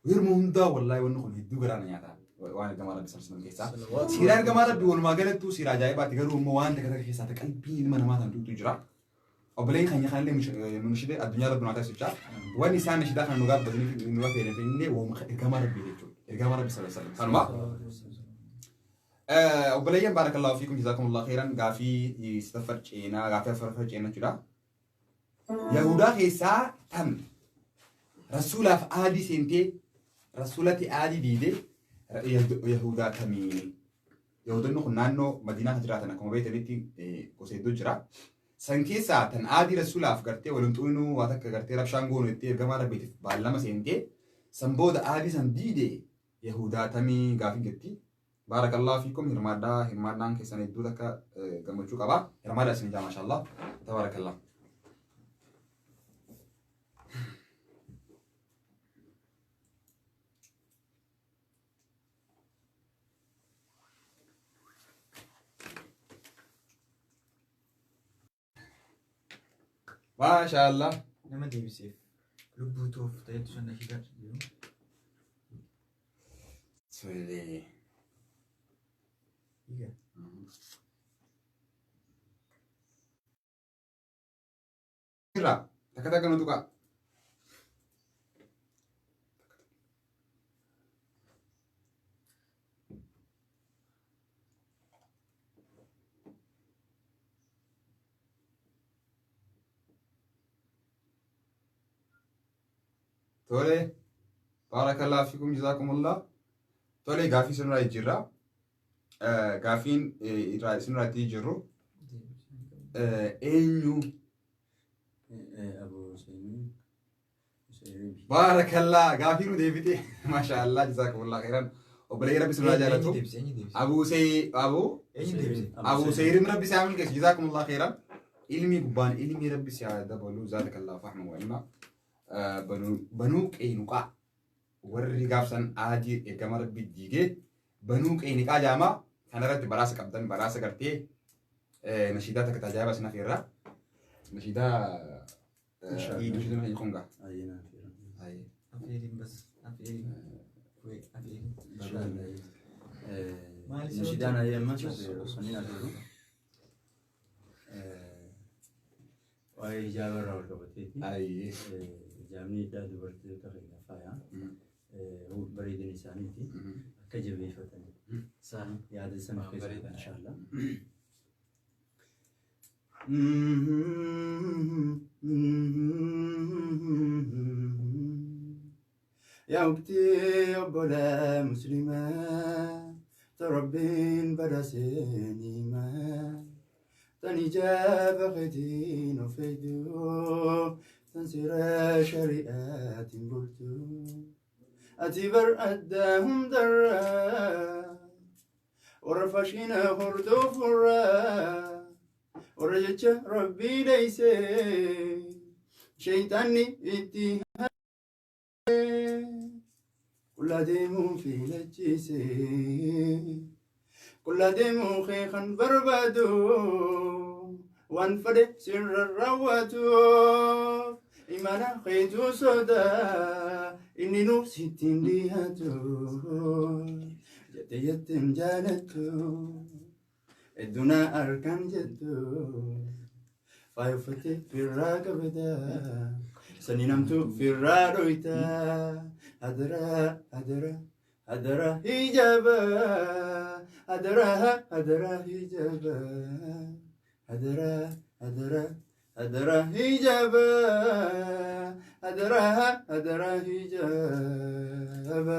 C: yeroo hundaa'u wallaahi wanni kun hedduu garaa na nyaata. Waan ergamaa Rabbi sallallahu alaihi wasallam keessaa siiraa ergamaa Rabbi walumaa galattuu siiraa ajaa'ibaati, garuu immoo waan takka takka keessaa ta qalbii ilma namaa tan tuutu jira. Obboleen keenya kanallee munshidee addunyaa Rabbi naa taasisu jecha wanni isaan nashidaa kana nu gaabbatanii nu rafeeran illee waanuma ergamaa Rabbii jechuudha. Ergamaa Rabbi sallallahu alaihi wasallam. Kanuma. Obboleeyyan, بارك الله فيكم، جزاكم الله خيرا. Gaafii sadaffar ceenaa, gaafii afuraffar ceenaa jechuudha. Yahudaa keessaa tam rasuulaaf aadii seentee rasuulatti aadii diidee Yahudaa kamii? Yahudonni kun naannoo Madiinaa kan jiraatan akkuma beektanitti gosa hedduu jira. San keessaa tan aadii rasuulaaf gartee waliin xuynuu waa takka gartee rabshaan goonu itti ergamaa Rabbiitiif baallama seentee san booda aadii san diide Yahudaa tamii gaafii jetti. Baarakallahu fiikum hirmaadhaa hirmaannaan keessan hedduu takka gammachuu qaba. Hirmaadhaa isin ijaa maashaallah. Tabaarakallah. Maashaallah.
D: Nama deebiseef lubbuu toof ta'etu sana hidhaa jiru.
C: Tole.
D: Hiika.
C: Irraa takka takka nu tuqaa. Tole. Baarakallahu fiikum jazaakumullah. Tole gaaffii isinirraa jijjiirra. Gaaffiin irraa isinirraa itti jijjiirru eenyu?
A: Abu Usaymiin. Usaymiin.
C: Baarakallah gaaffii nu deebite. Maasha Allah jazaakumullah khairan. Obboleeyyan Rabbi isinirraa jaalatu.
D: Eenyu deebise? Eenyu deebise?
C: Abu Usay Abu
D: Eenyu deebise?
C: Abu Usayrim Rabbi si haa milkeessu jazaakumullah khairan. Ilmi gubbaan ilmi Rabbi si haa dabalu zaadakallahu fahman wa ilma. Banuu Qeynuqaa warri gaafsan aadii ergama Rabbi diigee Banuu Qeyniqaa jaamaa kanarratti baraasa qabdan baraasa gartee nashiidaa takka tajaajiba isin afeerra. Nashiidaa nashiidaa keenya kun gaa.
A: Ayyana afeera.
D: Afeeriin bas. Afeeriin. Wee afeeriin. Maali sababni?
A: Nashiidaan ayyee ammas afeeru saniin afeeru. Waa'ee hijaaba irraa wal qabateeti.
C: Ayyee.
A: Hijaabni hidhaa dubartoota keenya faaya. Bareedina isaaniiti. Akka jabeeffatan isaan yaada sana
D: Waan
A: keessa
D: bareedaa.
A: inshallah. Yaa uktii obbolaa muslimaa ta Rabbiin badhaasee ni'imaa tan ijaaba keetiin of eegdu tan seera shari'aatiin bultu ati bar addaa hundarraa warra faashina hordofurraa warra jecha Rabbii dheeysee shayxaanni itti qullaa deemuu filachiise qullaa deemuu kee kan barbaadu waan fedhe sirra raawwatu imana keetu soda inni nuuf sittiin dhiyaatu jette jetteen jaalattu hedduna arkan jettu faaya uffattee firraa qabda sanii namtu firraa dhoyta hadaraa hadaraa hadaraa hijaaba hadaraa hadaraa hijaaba hadaraa hadaraa hadaraa hijaaba hadaraa hadaraa hijaaba.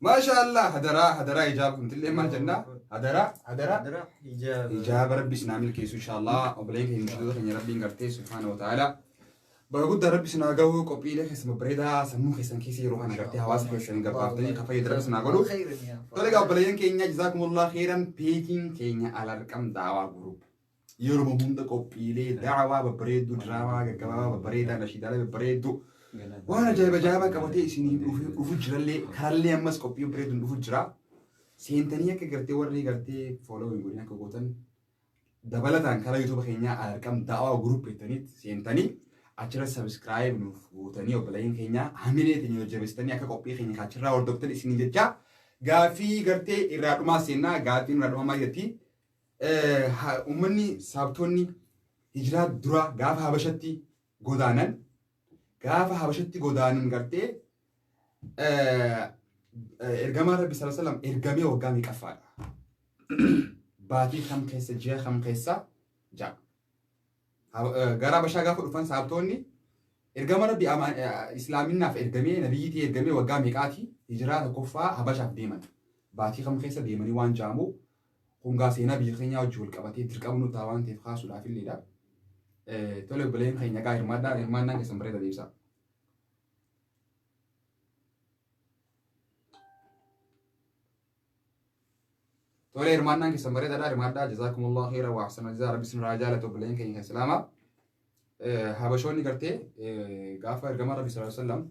C: Maasha Allah hadaraa hadaraa hijaaba kuntillee maal jennaa hadaraa hadaraa
D: Hadaraa hijaaba.
C: hijaaba rabbi isin haa milkeessu inshallah obboleen keenya musliimota keenya rabbiin gartee subhaana wa ta'ala bakka guddaa rabbi isin haa gahu qophiilee keessan babbareedaa sammuu keessan keessa yeroo kana gartee hawaasa keessan gabbaaftanii kan fayyadu rabbi isin haa godhu. Tole egaa obboleeyyan keenya jazaakumullah khairan peejiin keenya Al-Arqam Daawaa Group yeroo hunda qophiilee daawaa babbareedduu diraamaa gaggabaabaa babbareedaa nashiidaalee babbareedduu waan ajaa'iba ajaa'ibaa qabatee isinii dhufu jirallee karallee ammas qophii babbareedduun dhufu jira. Seentanii akka gartee warri gartee follow hin godhin akka gootan dabalataan karaa YouTube keenyaa Al-Arqam Daawaa Group jettaniitti seentanii achirra subscribe nuuf gootanii obboleeyyan keenya hamilee teenya jajjabeessitanii akka qophii keenya achirraa hordoftan isinii jecha gaaffii gartee irraa dhumaa seennaa gaaffiin irraa dhumaa maal jetti uummanni saabtonni hijiraa dura gaafa habashatti godaanan gaafa habashatti godaanan gartee ergamaa rabbi sallallahu alaihi wasallam ergamee waggaa meeqaffaadha? Baatii kam keessa ji'a kam keessa ja'a. Gara Habashaa gaafa dhufan saabtoonni ergama rabbi islaaminaaf ergamee nabiyyiitii ergamee waggaa meeqaati hijiraa tokkoffaa Habashaaf deeman. Baatii kam keessa deemanii waan jaamu kun gaa seenaa biyya keenyaa wajjin wal qabatee dirqama nu ta'a waan ta'eef kaasuudhaaf illeedha. Tole obboleen keenya gaa hirmaadhaa hirmaannaan keessan bareeda deebisa. Tolee, hirmaannaan keessan bareedaadha. Hirmaadhaa, jazaakumullahu khayran wa ahsana jazaa. Rabbi isin irraa jaalatu, obboleeyyan keenya kan Islaamaa. Habashoonni gartee gaafa ergamaa Rabbi sallallahu alaihi wasallam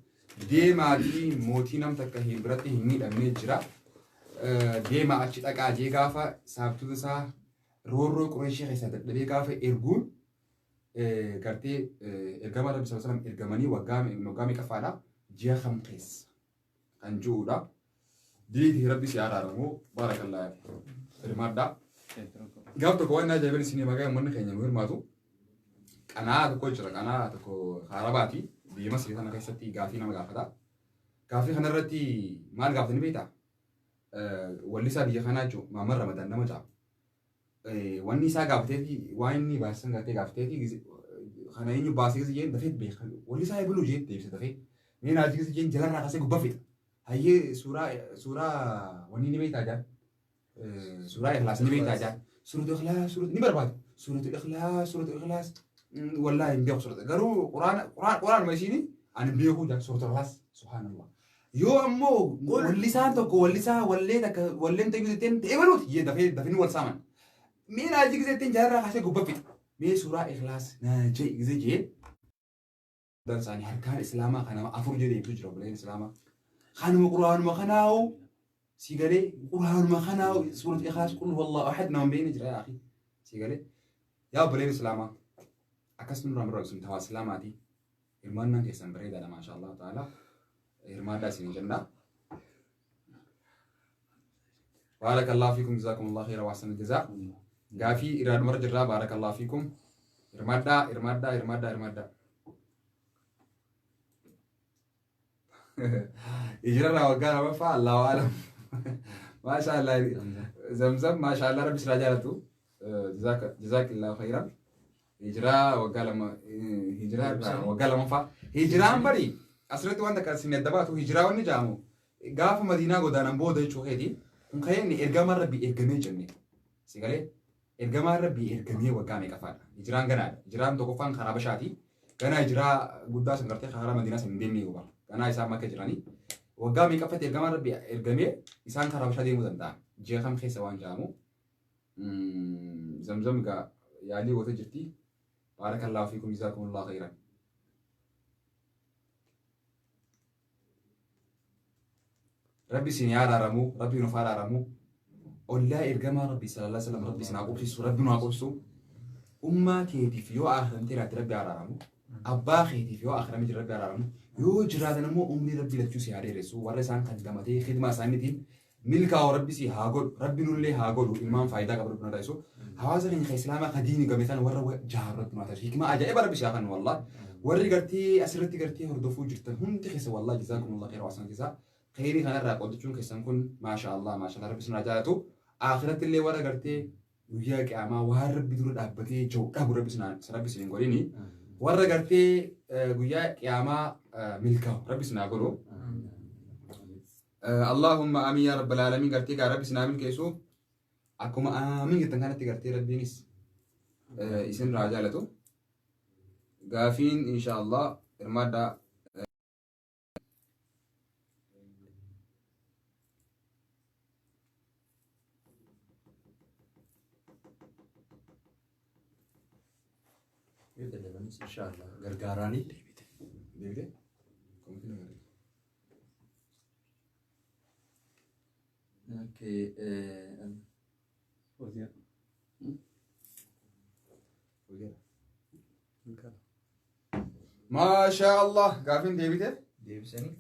C: deemaatii mootii nam takka hin biratti hin miidhamnee jira. Deemaa achi dhaqaa jee gaafa saabtota isaa roorroo Qureeshii keessaa dadhabee gaafa erguun gartee ergamaa Rabbi sallallahu alaihi wasallam ergamanii waggaa waggaa meeqaffaadha, ji'a kam keessa kan ji'uudha. Diitii Rabbi si araaramu, baarakallaa, hirmaadhaa. Gaaf tokko waan ajaa'ibin isin maqaa uummanni keenya nu hirmaatu. Qanaa tokko jira, qanaa tokko haarabaati. Biyya Masrii kana keessatti gaafii nama gaafata. Gaafii kanarratti maal gaafatanii beektaa? Wallisaa biyya kanaa jechuun Maamar Ramadaan nama ja'a. Wanni isaa gaafateefi waan inni baasisan gartee gaafateefi kana eenyu baasee gisa jeen dafee beeka. Wallisaa eebaluu jeen deebisa dafee. Mee naajii gisa jeen jalarraa kaasee gubbaa fixa. Hayyee, suuraa wanni ni beektaa jaan. Suuraa Ikhlaas ni beektaa jaan. Suuratu Ikhlaas, suuratu ni barbaada. Suuratu Ikhlaas, suuratu Ikhlaas. Wallaahi hin beeku suurata. Garuu quraana quraanuma ishiini ani hin beeku jaan suuratu Ikhlaas. Subhaanallah. Yoo ammoo wallisaan tokko wallisaa wallee takka walleen ta'uu jetteen ta'ee baluuti jee dafee dafee wal saaman. Mee naajii gisee jetteen jalarraa kaasee gubbaa fixa. Mee suuraa Ikhlaas naa jee gisee jee. Isaanii harkaan Islaamaa kanama afur jedhee ibsu jira obboleen Islaamaa. Kanuma quraanuma kanaa'u si galee quraanuma kanaa'u suuratu Ikhlaas qul huwallahu ahad nama hin beekne jira yaa akhi si galee. Yaa obboleen Islaamaa, akkasuma nurraa nurraa isin tawaa Islaamaati. Hirmaannaan keessan bareedaadha, maasha Allah ta'ala. Hirmaadhaa isin jenna. Baarakallahu fiikum, jazaakumullahu khayran wa ahsanal jazaa. Gaafii irraa dhumarra jirraa, baarakallahu fiikum. Hirmaadhaa, hirmaadhaa, hirmaadhaa, hirmaadhaa. Hijirarraa waggaa lamaffaa, Allahu a'lam. Maasha Allah. Zamzam, maasha Allah, Rabbi siraa jaalatu. Jazaakillahu khayran. Hijiraa waggaa lama, hijiraa irraa waggaa lamaffaa. Hijiraan bari asirratti wanta kan isin adda baatu, hijiraa wanni jedhamu gaafa Madiinaa godaanan booda jechuu keeti. Kun kan inni ergamaan Rabbii ergamee jenne. Si galee, ergamaan Rabbii ergamee waggaa meeqaffaadha? Hijiraan ganaadha. Hijiraan tokkoffaan karaa Habashaati. Ganaa hijiraa guddaa san gartee karaa Madiinaa san hin deemne yoo ganaa isaan Makka jiranii. Waggaa meeqaffatti ergamaan Rabbii ergamee isaan karaa Habashaa deemuu danda'an? Ji'a kam keessa waan jedhamu. Zamzam gaa yaalii gootee jirti. Baarakallahu fiikum, jazaakumullahu khayran. Rabbi isin haa araaramu, Rabbi nuuf haa araaramu. Ollaa ergamaa Rabbi sallallahu alaihi wasallam Rabbi isin haa qubsiisu, Rabbi nu haa qubsiisu. Ummaa keetiif yoo akhiramtee jiraatte Rabbi haa araaramu. Abbaa keetiif yoo akhiramee jira Rabbi haa araaramu. Yoo jiraatan immoo umrii Rabbi lachuu si haa dheeressu. Warra isaan kaddamatee khidmaa isaaniitiin milkaa'u Rabbi si haa godhu. Rabbi nullee haa godhu. Ilmaan faayidaa qabu Rabbi nu haa taasisu. Hawaasa keenya kan Islaamaa ka diini game kana warra jaaru Rabbi nu haa taasisu. Hikmaa ajaa'iba Rabbi si haa kennu wallah. Warri gartee asirratti gartee hordofuu jirtan hundi keessa wallah jazaakumullah khairan wa ahsana jazaa. Khairii kanarraa qoodachuun keessan kun maasha Allah, maasha Allah, Rabbi isin haa jaalatu. Akhiratti illee warra gartee guyyaa qiyaamaa waan Rabbi dura dhaabbatee jiru dhabu Rabbi isin hin godhini. Warra gartee guyyaa qiyaamaa milkaa'u Rabbi isin haa godhu. Allahumma amiin yaa rabbal aalamiin. Gartee gaa Rabbi isin haa milkeessu. Akkuma amiin jettan kanatti gartee Rabbiinis isin irraa jaalatu. Gaafiin insha Allah, hirmaadhaa.
A: Yoo dadhabanis inshallah gargaaraanii.
C: Deebite? Komitiin agarra.
A: Okay,
B: Fooziyaa.
C: Maasha Allah, gaafiin deebite.
D: Deebisanii.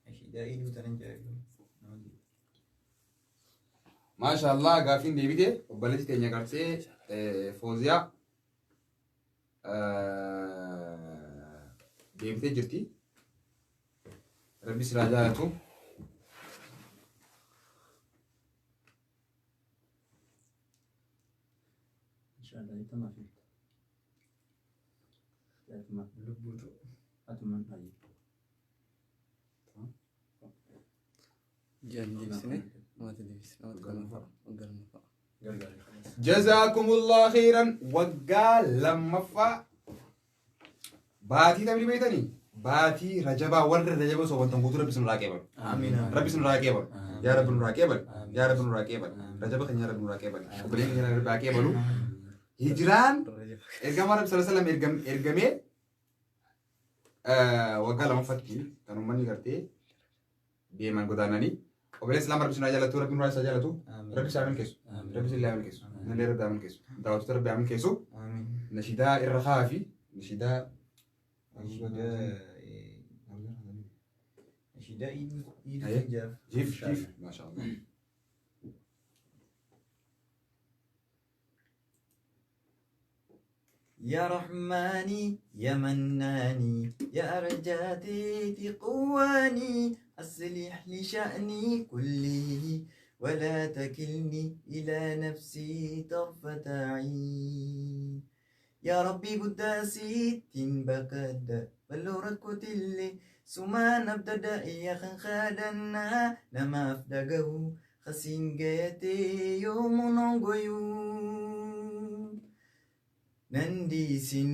D: Nashiidaa iduu tanan jedhu. Nama deebi.
C: Maasha Allah, gaafiin deebite. Obboleessi teenya gartee Fooziyaa deebitee jirti. Rabbi siraa jaalatu.
A: Inshallah itamaa fi. Atuma
D: Lubbuutu.
A: Atumaan hayyee.
B: Ji'an deebisne, namatti deebisne, namatti lammaffaa, waggaa lammaffaa.
A: Gargaaree.
C: Jazaakumullah khairan. Waggaa lammaffaa baatii tamni beektanii, baatii Rajabaa. Warri Rajaba osoo wantan guutuu Rabbi isin irraa qeebalu.
D: Amiin.
C: Rabbi isin irraa qeebalu. Yaa Rabbi nurraa qeebal.
D: Amiin.
C: Yaa Rabbi nurraa qeebal.
D: Amiin.
C: Rajaba keenya yaa Rabbi nurraa qeebal. Obboleen keenya Rabbi haa qeebalu. Hijiraan ergamaa Rabbi sallallahu alaihi wasallam ergamee waggaa lamaffaatti kan uummanni gartee deeman godaananii. Obboleen Islaama Rabbi sinaa jaalatu, Rabbi nurraa isaa jaalatu, Rabbi isaa milkeessu, Rabbi sillee milkeessu, nallee Rabbi haa milkeessu, daawwattoota Rabbi haa milkeessu, nashiidaa irra haa fi nashiidaa
D: Nashiidaa iiduu
C: Aye.
D: jaaf.
C: jiif jiif maasha Allah.
D: يا رحماني يا مناني يا أرجاتي قواني أصلح لشأني كله ولا تكلني إلى نفسي طرفة عين يا ربي قداسي بقد بلورك كتلي سما نبدأ يا خدنا لما أفدقه خسين جيتي يوم نغيو ننديسن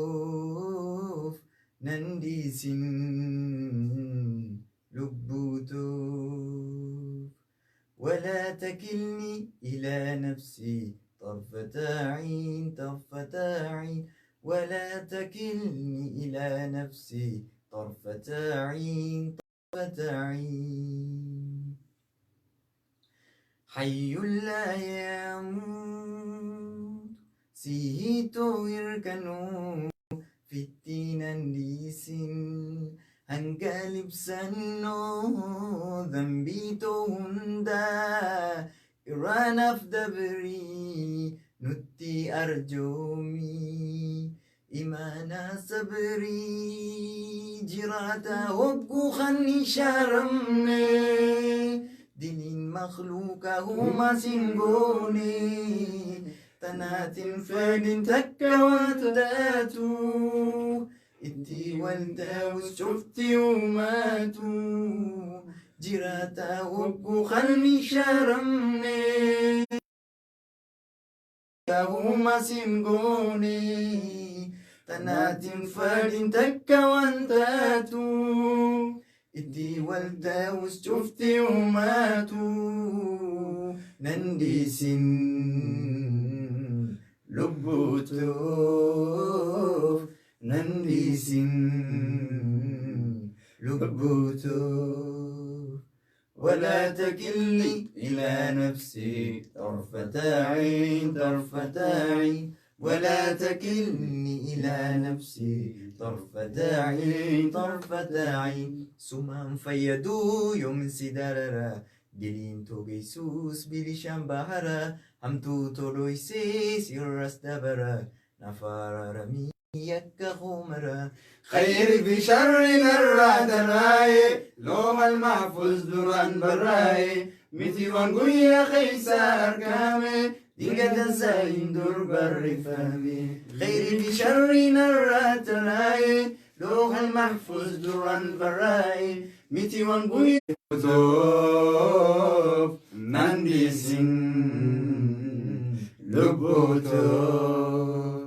D: لبوتوف ننديسن لبوتوف ولا تكلني إلى نفسي طرفة عين طرفة عين ولا تكلني إلى نفسي طرفة عين طرفة عين حي لا يموت سيهيتو يركنو في التين انديسن هنقلب سنو ذنبيتو هندا إرانا في دبري نتي أرجومي إيمانا صبري جراتا وقو خني شارمني دين مخلوقة هما سنغوني تنات فين تكا وتداتو اتي والداوس شفتي وماتو جراتا وقو خلني شرمني هما سنغوني تنات فين تكا وانتاتو ادي والداوس شفتي وماتوا ننديسن لبوتوف ننديسن لبوتوف ولا تكلني إلى نفسي طرفة عين طرفة عين ولا تكلني إلى نفسي طرفة عين طرفة عين سمان فيدو يوم سدررا دلين توغيسوس بلشان بهرا همتو تولويسيس يرس دبرا نفار رمي يكخمرا
C: خير بشر الرادراي لوح المحفوظ دران براي متي وانقويا خيسا أركامي
D: دينك زين در بر فهمي خير بشر الراتراي لوح المحفوظ دران براي متي وانقوي
C: توف ننديسن لبوتوف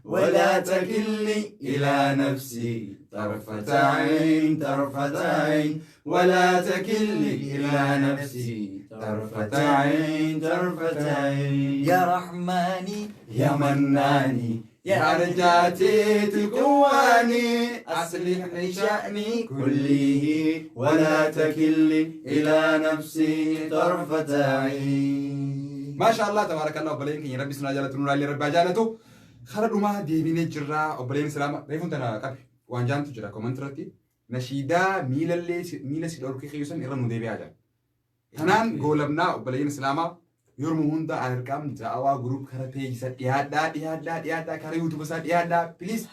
C: ولا تكلني إلى نفسي طرفة عين طرفة عين ولا تكلني إلى نفسي طرفة عين طرفة عين
D: يا رحماني
C: يا مناني يا رجاتي تقواني أصلح لي شأني كله ولا تكلني إلى نفسي طرفة عين ما شاء الله تبارك الله obboleen keenya rabbi sinaa jaalatu nuraallee rabbi haa jaalatu kara dhumaa deebinee jirraa obboleen islaama reefuun tana qabi waan jaantu jira comment irratti nashiidaa miilallee miila si dhorkee keeyyosan irra nu deebi'aa jira. Kanaan goolabnaa obboleen islaamaa yeroo hunda arqam da'awaa group kara page isa dhiyaadhaa dhiyaadhaa dhiyaadhaa kara YouTube isaa dhiyaadhaa please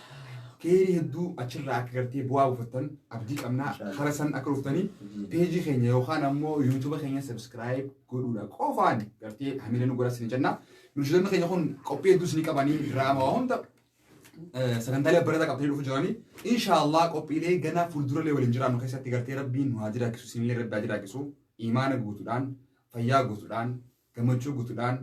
C: keerii hedduu achirraa akka gartee bu'aa buufattan abdii qabnaa kara san akka dhuftanii peejii keenya yookaan ammoo YouTube keenya subscribe godhuudha qofaan gartee hamilee nu godhaa isin jenna. Mishiidonni keenya kun qophii hedduus ni qabanii diraamaa hunda sagantaalee babbareedaa qabatanii dhufu jiranii. Inshaallah qophiilee gana fuuldurallee waliin jiraannu keessatti gartee rabbiin nu haa jiraachisu isinillee rabbi haa jiraachisu imaana guutuudhaan fayyaa guutuudhaan gammachuu guutuudhaan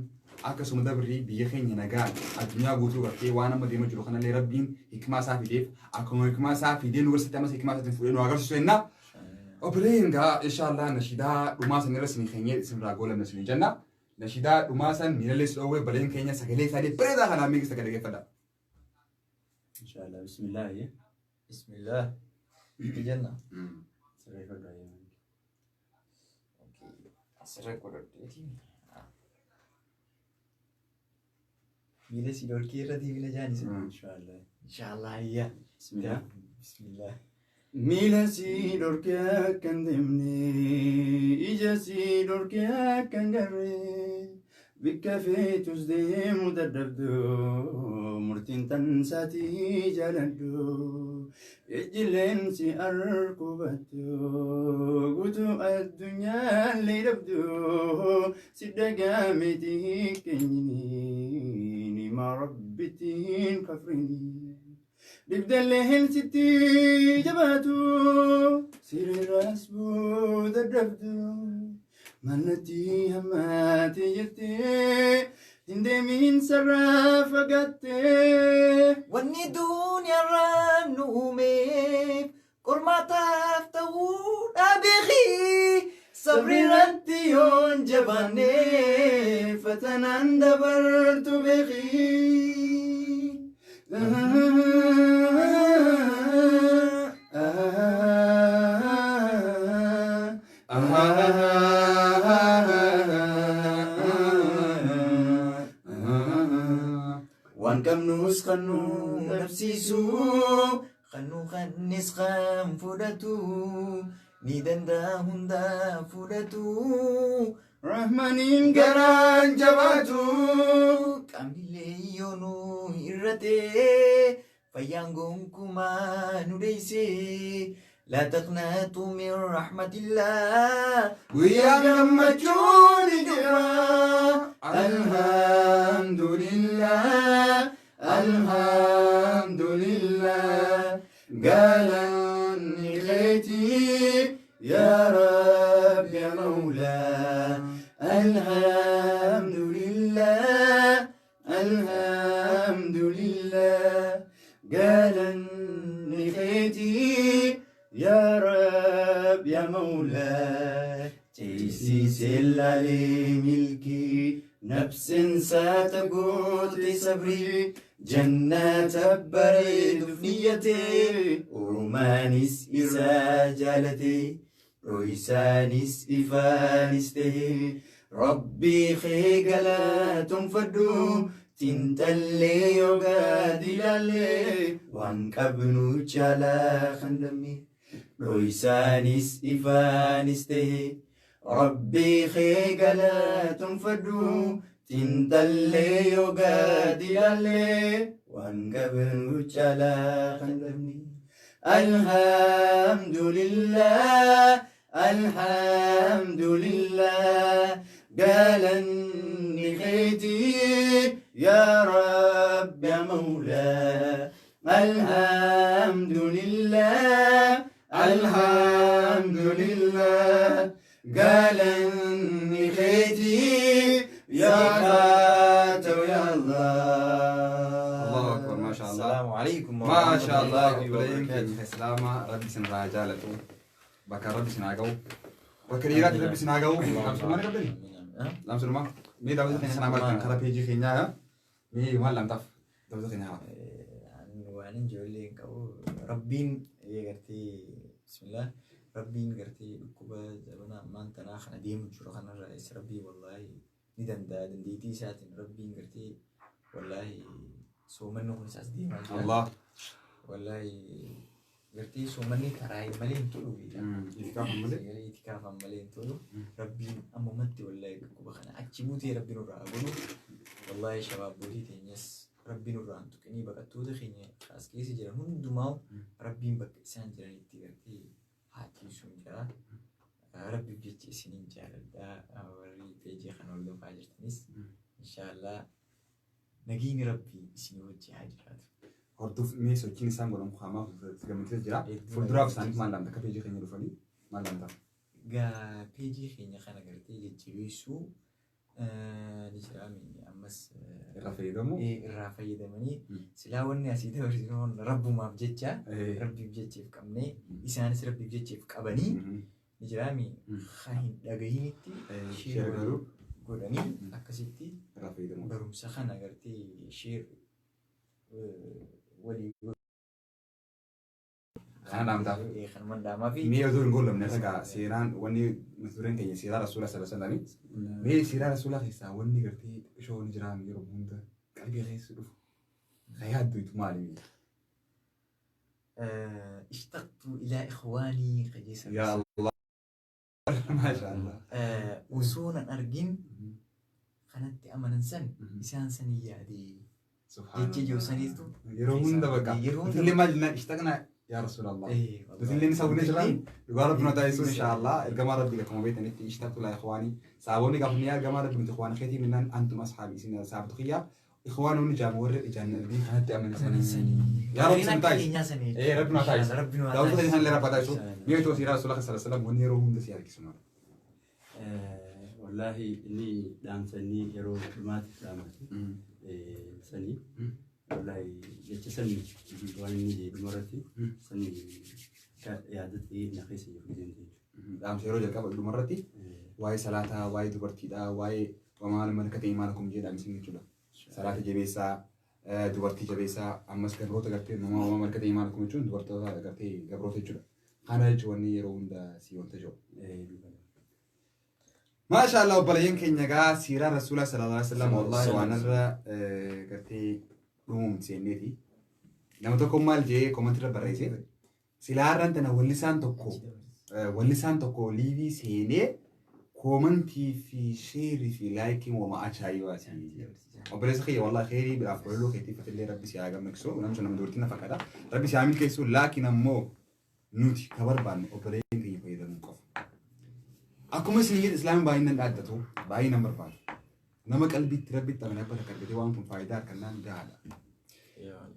C: akkasuma dabrii biyya keenya nagaan addunyaa guutuu gartee waan amma deema jiru kanallee rabbiin hikmaa isaa fideef akkuma hikmaa isaa fidee nu barsiisetti ammas hikmaa isaatiin fuudhee nu agarsiisu jenna. Obboleen gaa inshaallah nashidaa dhumaa san irra isinii keenyee isinirraa goolamna isinii jenna. Nashidaa dhumaa san miilallee si dhoowwee obboleen keenya sagalee isaanii bareedaa kanaan miigi sagalee geeffadha.
A: Inshallah bismillah.
D: Bismillah. Jenna.
A: Sirreeffadhu ayyee.
D: Asirra godhadheeti. Miila si dhorkii irratti miila jaanis.
A: Inshallah.
D: Inshallah ayya.
A: Bismillah.
D: Bismillah.
A: Miila si dhorkee akka hin deemne, ija si dhorkee akka hin garre, bikka feetus deemu dadhabdu, murtiin tan saatii jaaladhu, ijjileen si arku battu, guutuu addunyaallee dhabdu, si dhagaameti keenyini, nima rabbittiin kafrini. Dibdallee sitti jabaatu sirriirraas booda dhabdu manatti hammaate jettee hin deemin sarraa fagaattee.
D: Wanni duniyaarraa nu uumeef qormaataaf ta'uu beeki. Sabri
A: Sabrirratti yoon jabaanne fatanaan dabartu beeki. Waan qabnus kan nu dhabsiisu.
D: Kan nu kannis kan fudhatu ni danda'a hundaa fudhatu.
A: Rahmaniin garaan jabaatu.
D: Qaamnillee yoo nu irrate fayyaan gonkumaa nu deeyse. لا تقنطوا من رحمة الله.
C: Guyyaa gammachuu ni jira. Alhamdulillah. Alhamdulillah. Galanni keetii yaa Rabbi ya Mawlaa.
A: Alhamdulillah. Alhamdulillah. Galanni keetii yaa Rabbi ya Mawlaa. Ceesisee laalee milkii nafsin saata goote sabrii jannata bareeduuf niyyatee oromaanis isaa jaalate dho'isaanis ifaanis ta'e rabbii kee galatoonfadhu xinxallee yoo gadi ilaalle waan qabnu caalaa kan dhabne dho'isaanis ifaanis ta'e rabbii kee galatoonfadhu xinxallee yoo gadi ilaalle waan qabnu caalaa kan dhabne. Alhamdulillah, Alhamdulillah, galanni keetii yaa Rabbi ya Mawlaa. Alhamdulillah, Alhamdulillah, galanni keetii yaa Kaataw ya Allah.
C: Allahu akbar, maasha Allah.
D: السلام عليكم.
C: Maasha Allah, obboleen keenya Islaamaa Rabbi isin irraa jaalatu. Bakka Rabbi isin haa ga'u. Bakka dhiiraatti Rabbi isin haa ga'u. Lamsumaa ni qabdani? Lamsumaa. Mee daawwata keenya kanaa baratan karaa peejii keenyaa mee maal lamtaaf daawwata keenya kanaa?
D: Waan ijoollee hin qabu rabbiin gartee bismillah rabbiin gartee dhukkuba zabana ammaan tanaa kana deemu jiru kanarra is rabbii wallaahi ni danda'a dandeettii isaatiin rabbiin gartee wallaahi soomanni kun isaas deemaa jira.
C: Allah.
D: Wallaahi gartee soomanni karaa malee hin tolu beektaa.
C: Itikaafan malee.
D: Sagalee itikaafan malee hin tolu. Rabbiin ammumatti wallaahi dhukkuba kana achi buutee rabbiin irraa haa godhu. Wallaahi shabaabootii teenyas rabbiin irraa hin tuqinii baqattoota keenya as keessa jiran hundumaa rabbiin bakka isaan jiranitti gartee haa tiisuun jira. Rabbiif jecha isiniin jaaladha. Warri peejii kana hordofaa jirtanis inshaallah nageenya rabbii isinii wajji haa jiraatu.
C: Hordof mee sochiin isaan godhan hamaa gammachiisa jira. Fuulduraaf isaaniif maal lamta akka peejii keenya dhufanii maal lamta?
D: Gaa peejii keenya kana gartee jajjabeessuu ni jira ammas
C: Irraa fayyadamu.
D: Irraa fayyadamanii silaa wanni asii dabarsinu rabbumaaf jecha rabbiif jecheef qabnee isaanis rabbiif jecheef qabanii. Ni jiraami kan hin dhagahinitti
C: Share godhuu.
D: Godhanii akkasitti
C: Irraa fayyadamu.
D: Barumsa kana gartee share walii
C: Kana dhaamtaaf.
D: Kanuman dhaamaa fi
C: Mee otoo hin goolabne akka seeraan wanni mata dureen keenya seeraa rasuula sallallahu alaihi wasallam. Mee seeraa rasuulaa keessaa wanni gartee xiqqishoo wanni jiraam yeroo hunda qalbii keessa dhufu. Kan yaaddu itu maali?
D: اشتقت إلى إخواني قجيسة.
C: Ya Allah. Maasha Allah.
D: Osoo nan argin kanatti amanan san isaan sanii yaadee jecha ijoo saniitu
C: Yeroo hunda bakka.
D: Yeroo hunda.
C: Nutillee maal jennaan ishtaqna yaa Rasuulallah. Nutillee ni sawwinee jiraan dhugaa rabbi nu taasisuun inshaallah ergamaa rabbii akkuma beektanitti ishtaqtu laa ikhwaanii sahaboonni gaafa ni ergamaa rabbi nuti ikhwaana keetii minnaan antum ashaabi isin sahabatu kiyyaa ikhwaanonni jaama warri ijaan argin kanatti amanan sanii. Yaa Rabbi san taasisu. Eh, Rabbi nu taasisu.
D: Rabbi nu
C: Daawwattoota isaan illee rabbi taasisu. Mee itoo siiraa Rasuulaa sallallahu alaihi wasallam wanni yeroo hunda si harkisu maali?
A: Wallaahi inni dhaamsa inni yeroo dhumaatiif dhaamate sanii wallaahi jecha sanii waan inni jedhe dhumarratti sanii akka yaadatti na keessa jiru giseen jechuudha.
C: Dhaamsa yeroo jalqaba dhumarratti waa'ee salaataa, waa'ee dubartiidhaa, waa'ee wamaa malka ta'e maal akkuma jedhe dhaamsi jechuudha. Salaata jabeessaa, dubartii jabeessaa, ammas gabroota gartee nama wamaa malka ta'e maal akkuma jechuun dubartoota gartee gabroota jechuudha. Kana jechuun wanni yeroo hunda si wanta jiru. Maasha Allah obboleeyyan keenya egaa siiraa Rasuula sallallahu alaihi wasallam wallahi waan irra gartee dhumuun seenneeti. Nama tokko maal jee comment irra barreesse. Silaa har'aan tana wallisaan tokko liivii seenee koomantii fi sheerii fi laayikiin wama ajaa'ibaati. Obboleessa kiyya wallahi kheyrii biraaf qololuu keetiif atillee rabbi si haa gammachiisu. Namni sun nama dubartii na fakkaata. Rabbi si haa milkeessu laakiin ammoo nuti ka barbaannu obboleeyyan keenya fayyadamuu qofa. Akkuma isin jedhe islaamni baay'inaan dhaaddatu baay'inaan barbaadu. Nama qalbiitti rabbitti amanee abba takka argatee waan kun faayidaa harkannaan gahaadha.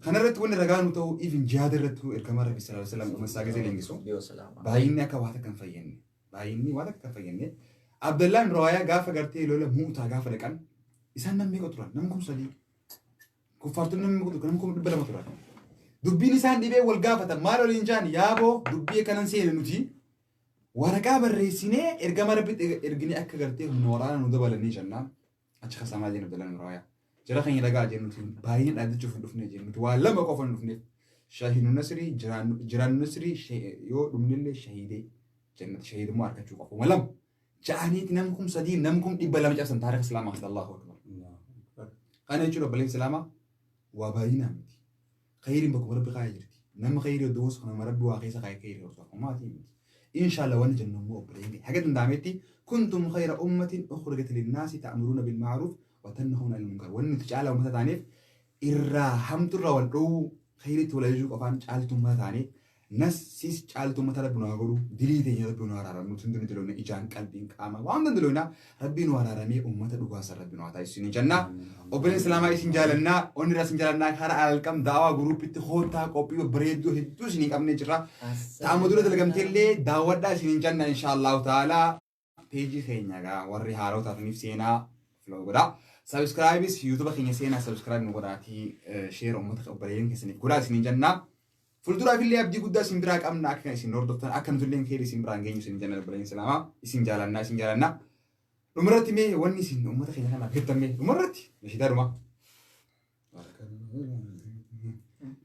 C: Kana irratti wanni ragaa nu ta'u even jihaada irratti ergamaa rabbi sallallahu alaihi wasallam uummata isaa gisee leenjisu baay'inni akka waa takka hin fayyadne. Baay'inni waa takka hin fayyadne. Abdallaan Rawaayaa gaafa gartee lola Mu'utaa gaafa dhaqan isaan namni meeqa turan? Nama 3000. Kuffaartonni namni meeqa turan? Nama 200,000 turan. Dubbiin isaan dhibee wal gaafatan maal waliin jaan yaaboo dubbii akkanan seene nuti waraqaa barreessinee ergama rabbitti erginee akka gartee humna waraana nu dabalanii jennaan achi kasamaa jennu Abdallaan Rawaayaa. Jara keenya dhagaa jennu nuti baay'een dhaabbachuuf hin dhufne jennu nuti waa lama qofa hin dhufneef. Shahiinu Nasrii jiraannu Nasrii yoo dhumnillee shahiidee jannata shahiidummaa argachuu qofa lama. Ja'aniiti nama 3000 nama 200,000 cabsan taarika islaamaa keessatti Allahu akbar. Kana jechuun obboleen islaamaa waa baay'inaa miti. Khayriin bakkuma rabbi kaa'ee jirti. Nama khayrii oddoo nama rabbi waa keessa kaa'ee khayrii hordofa. Homaatii miti. Inshallah wanni jennu immoo obboleen keenya haga danda'ametti kuntum khayra ummatin ukhrijat linnaasi ta'muruuna bilma'ruuf wa tanhauna 'anil munkar. Wanni nuti caalaa uummata taaneef irraa hamturraa wal dhoowwuu khayriitti wal ajajuu qofaan caaltuu uummata taanee nas sis caaltuu uummata rabbi nu haa godhu dilii teenya rabbi nu araaramu nuti hundi nuti loona ijaan qalbiin qaama waan hunda loona rabbi nu araaramee uummata dhugaasan rabbi nu haa taasisu ni jenna. Obboleen islaamaa isin jaalannaa onni irraa isin jaalannaa karaa alqam daawaa guruupitti hoottaa qophii babbareedduu hedduu isinii qabnee jirra. Ta'ama dura dalgamteellee daawwadhaa isiniin jenna inshaallahu ta'ala. Peejii keenya egaa warri haaroo taataniif seenaa follow godhaa. Subscribes YouTube keenya seenaa subscribe nu godhaatii share uummata obboleeyyan keessaniif godhaa isiniin jenna. Fuulduraaf illee abdii guddaa isin biraa qabna akka isin hordoftan akka nuti illee keessa isin biraan geenyu isin jenna obboleeyyan islaamaa isin jaalannaa isin jaalannaa. Dhumarratti mee wanni isin uummata keenya kanaaf jettan mee dhumarratti nashiidaa dhumaa.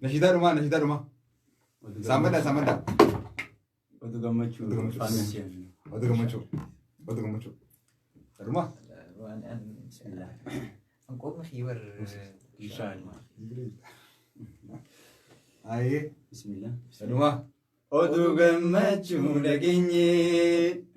C: Nashiidaa dhumaa nashiidaa dhumaa. Saammadhaa saammadhaa.
A: Oduu gammachuu.
C: Oduu gammachuu.
A: Faana ishee.
C: Oduu gammachuu. Oduu gammachuu. Dhumaa.
D: Waan an an qomni kiibar.
A: Inshallah.
C: Ayee.
A: Bismillah.
C: Dhumaa.
A: Oduu gammachuu dhageenye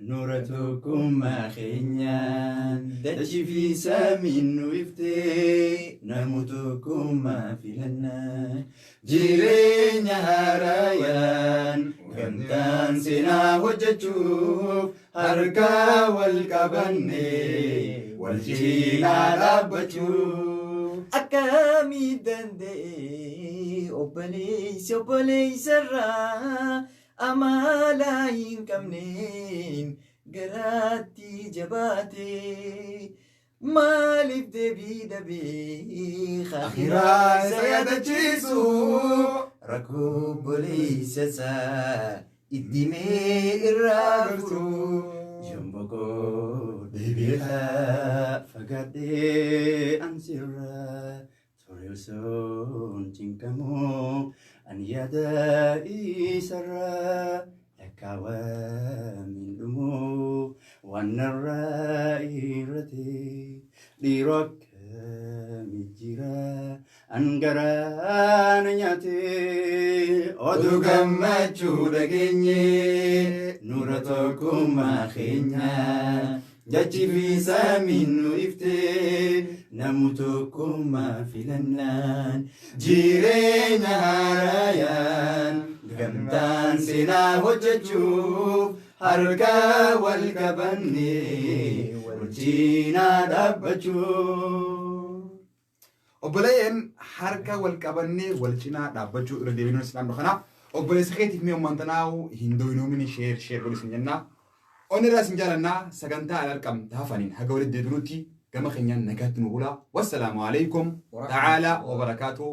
A: nuura tokkummaa keenyaan dachii fi samiin nu iftee namu tokkummaa filannaa jireenya haarayaan gamtaan seenaa hojjechuuf harka wal qabanne wal cinaa dhaabbachuuf.
D: Akkamii danda'e obboleessi obboleessarraa amala hin qabneen garaatti jabaate maaliif deebii dhabee
C: Akhiraa isa yaadachiisu.
D: Rakkoo obboleessa isaa
C: Itti irraa furuu.
A: Shambaqoo deebi'aa fagaadhee ansirraa ture osoon cinqamuu an yaada isarraa lakkaawamiin dhumuu waan narraa irrate dhiiroo akkamii jira an garaa na nyaate
C: Oduu gammachuu dhageenye
A: nura tokkummaa keenya jechi fi samiin nu ifte namu tokkummaa filannaan
C: jireenya haarayaan gamtaan seenaa hojjechuuf harka wal qabanne
A: wal cinaa dhaabbachuu.
C: Obboleeyyan harka wal qabannee wal cinaa dhaabbachuu irra deebiin islaam kana obboleessa keetiif mee ummaan tanaa'u hin doynoomini share share godhi isin jennaa. Onni irraa isin jaalannaa sagantaa al-arqam taafaniin haga walitti deebinutti gama keenyaan nagaatti nu bulaa. Wassalaamu alaikum ta'aalaa wa barakaatuh.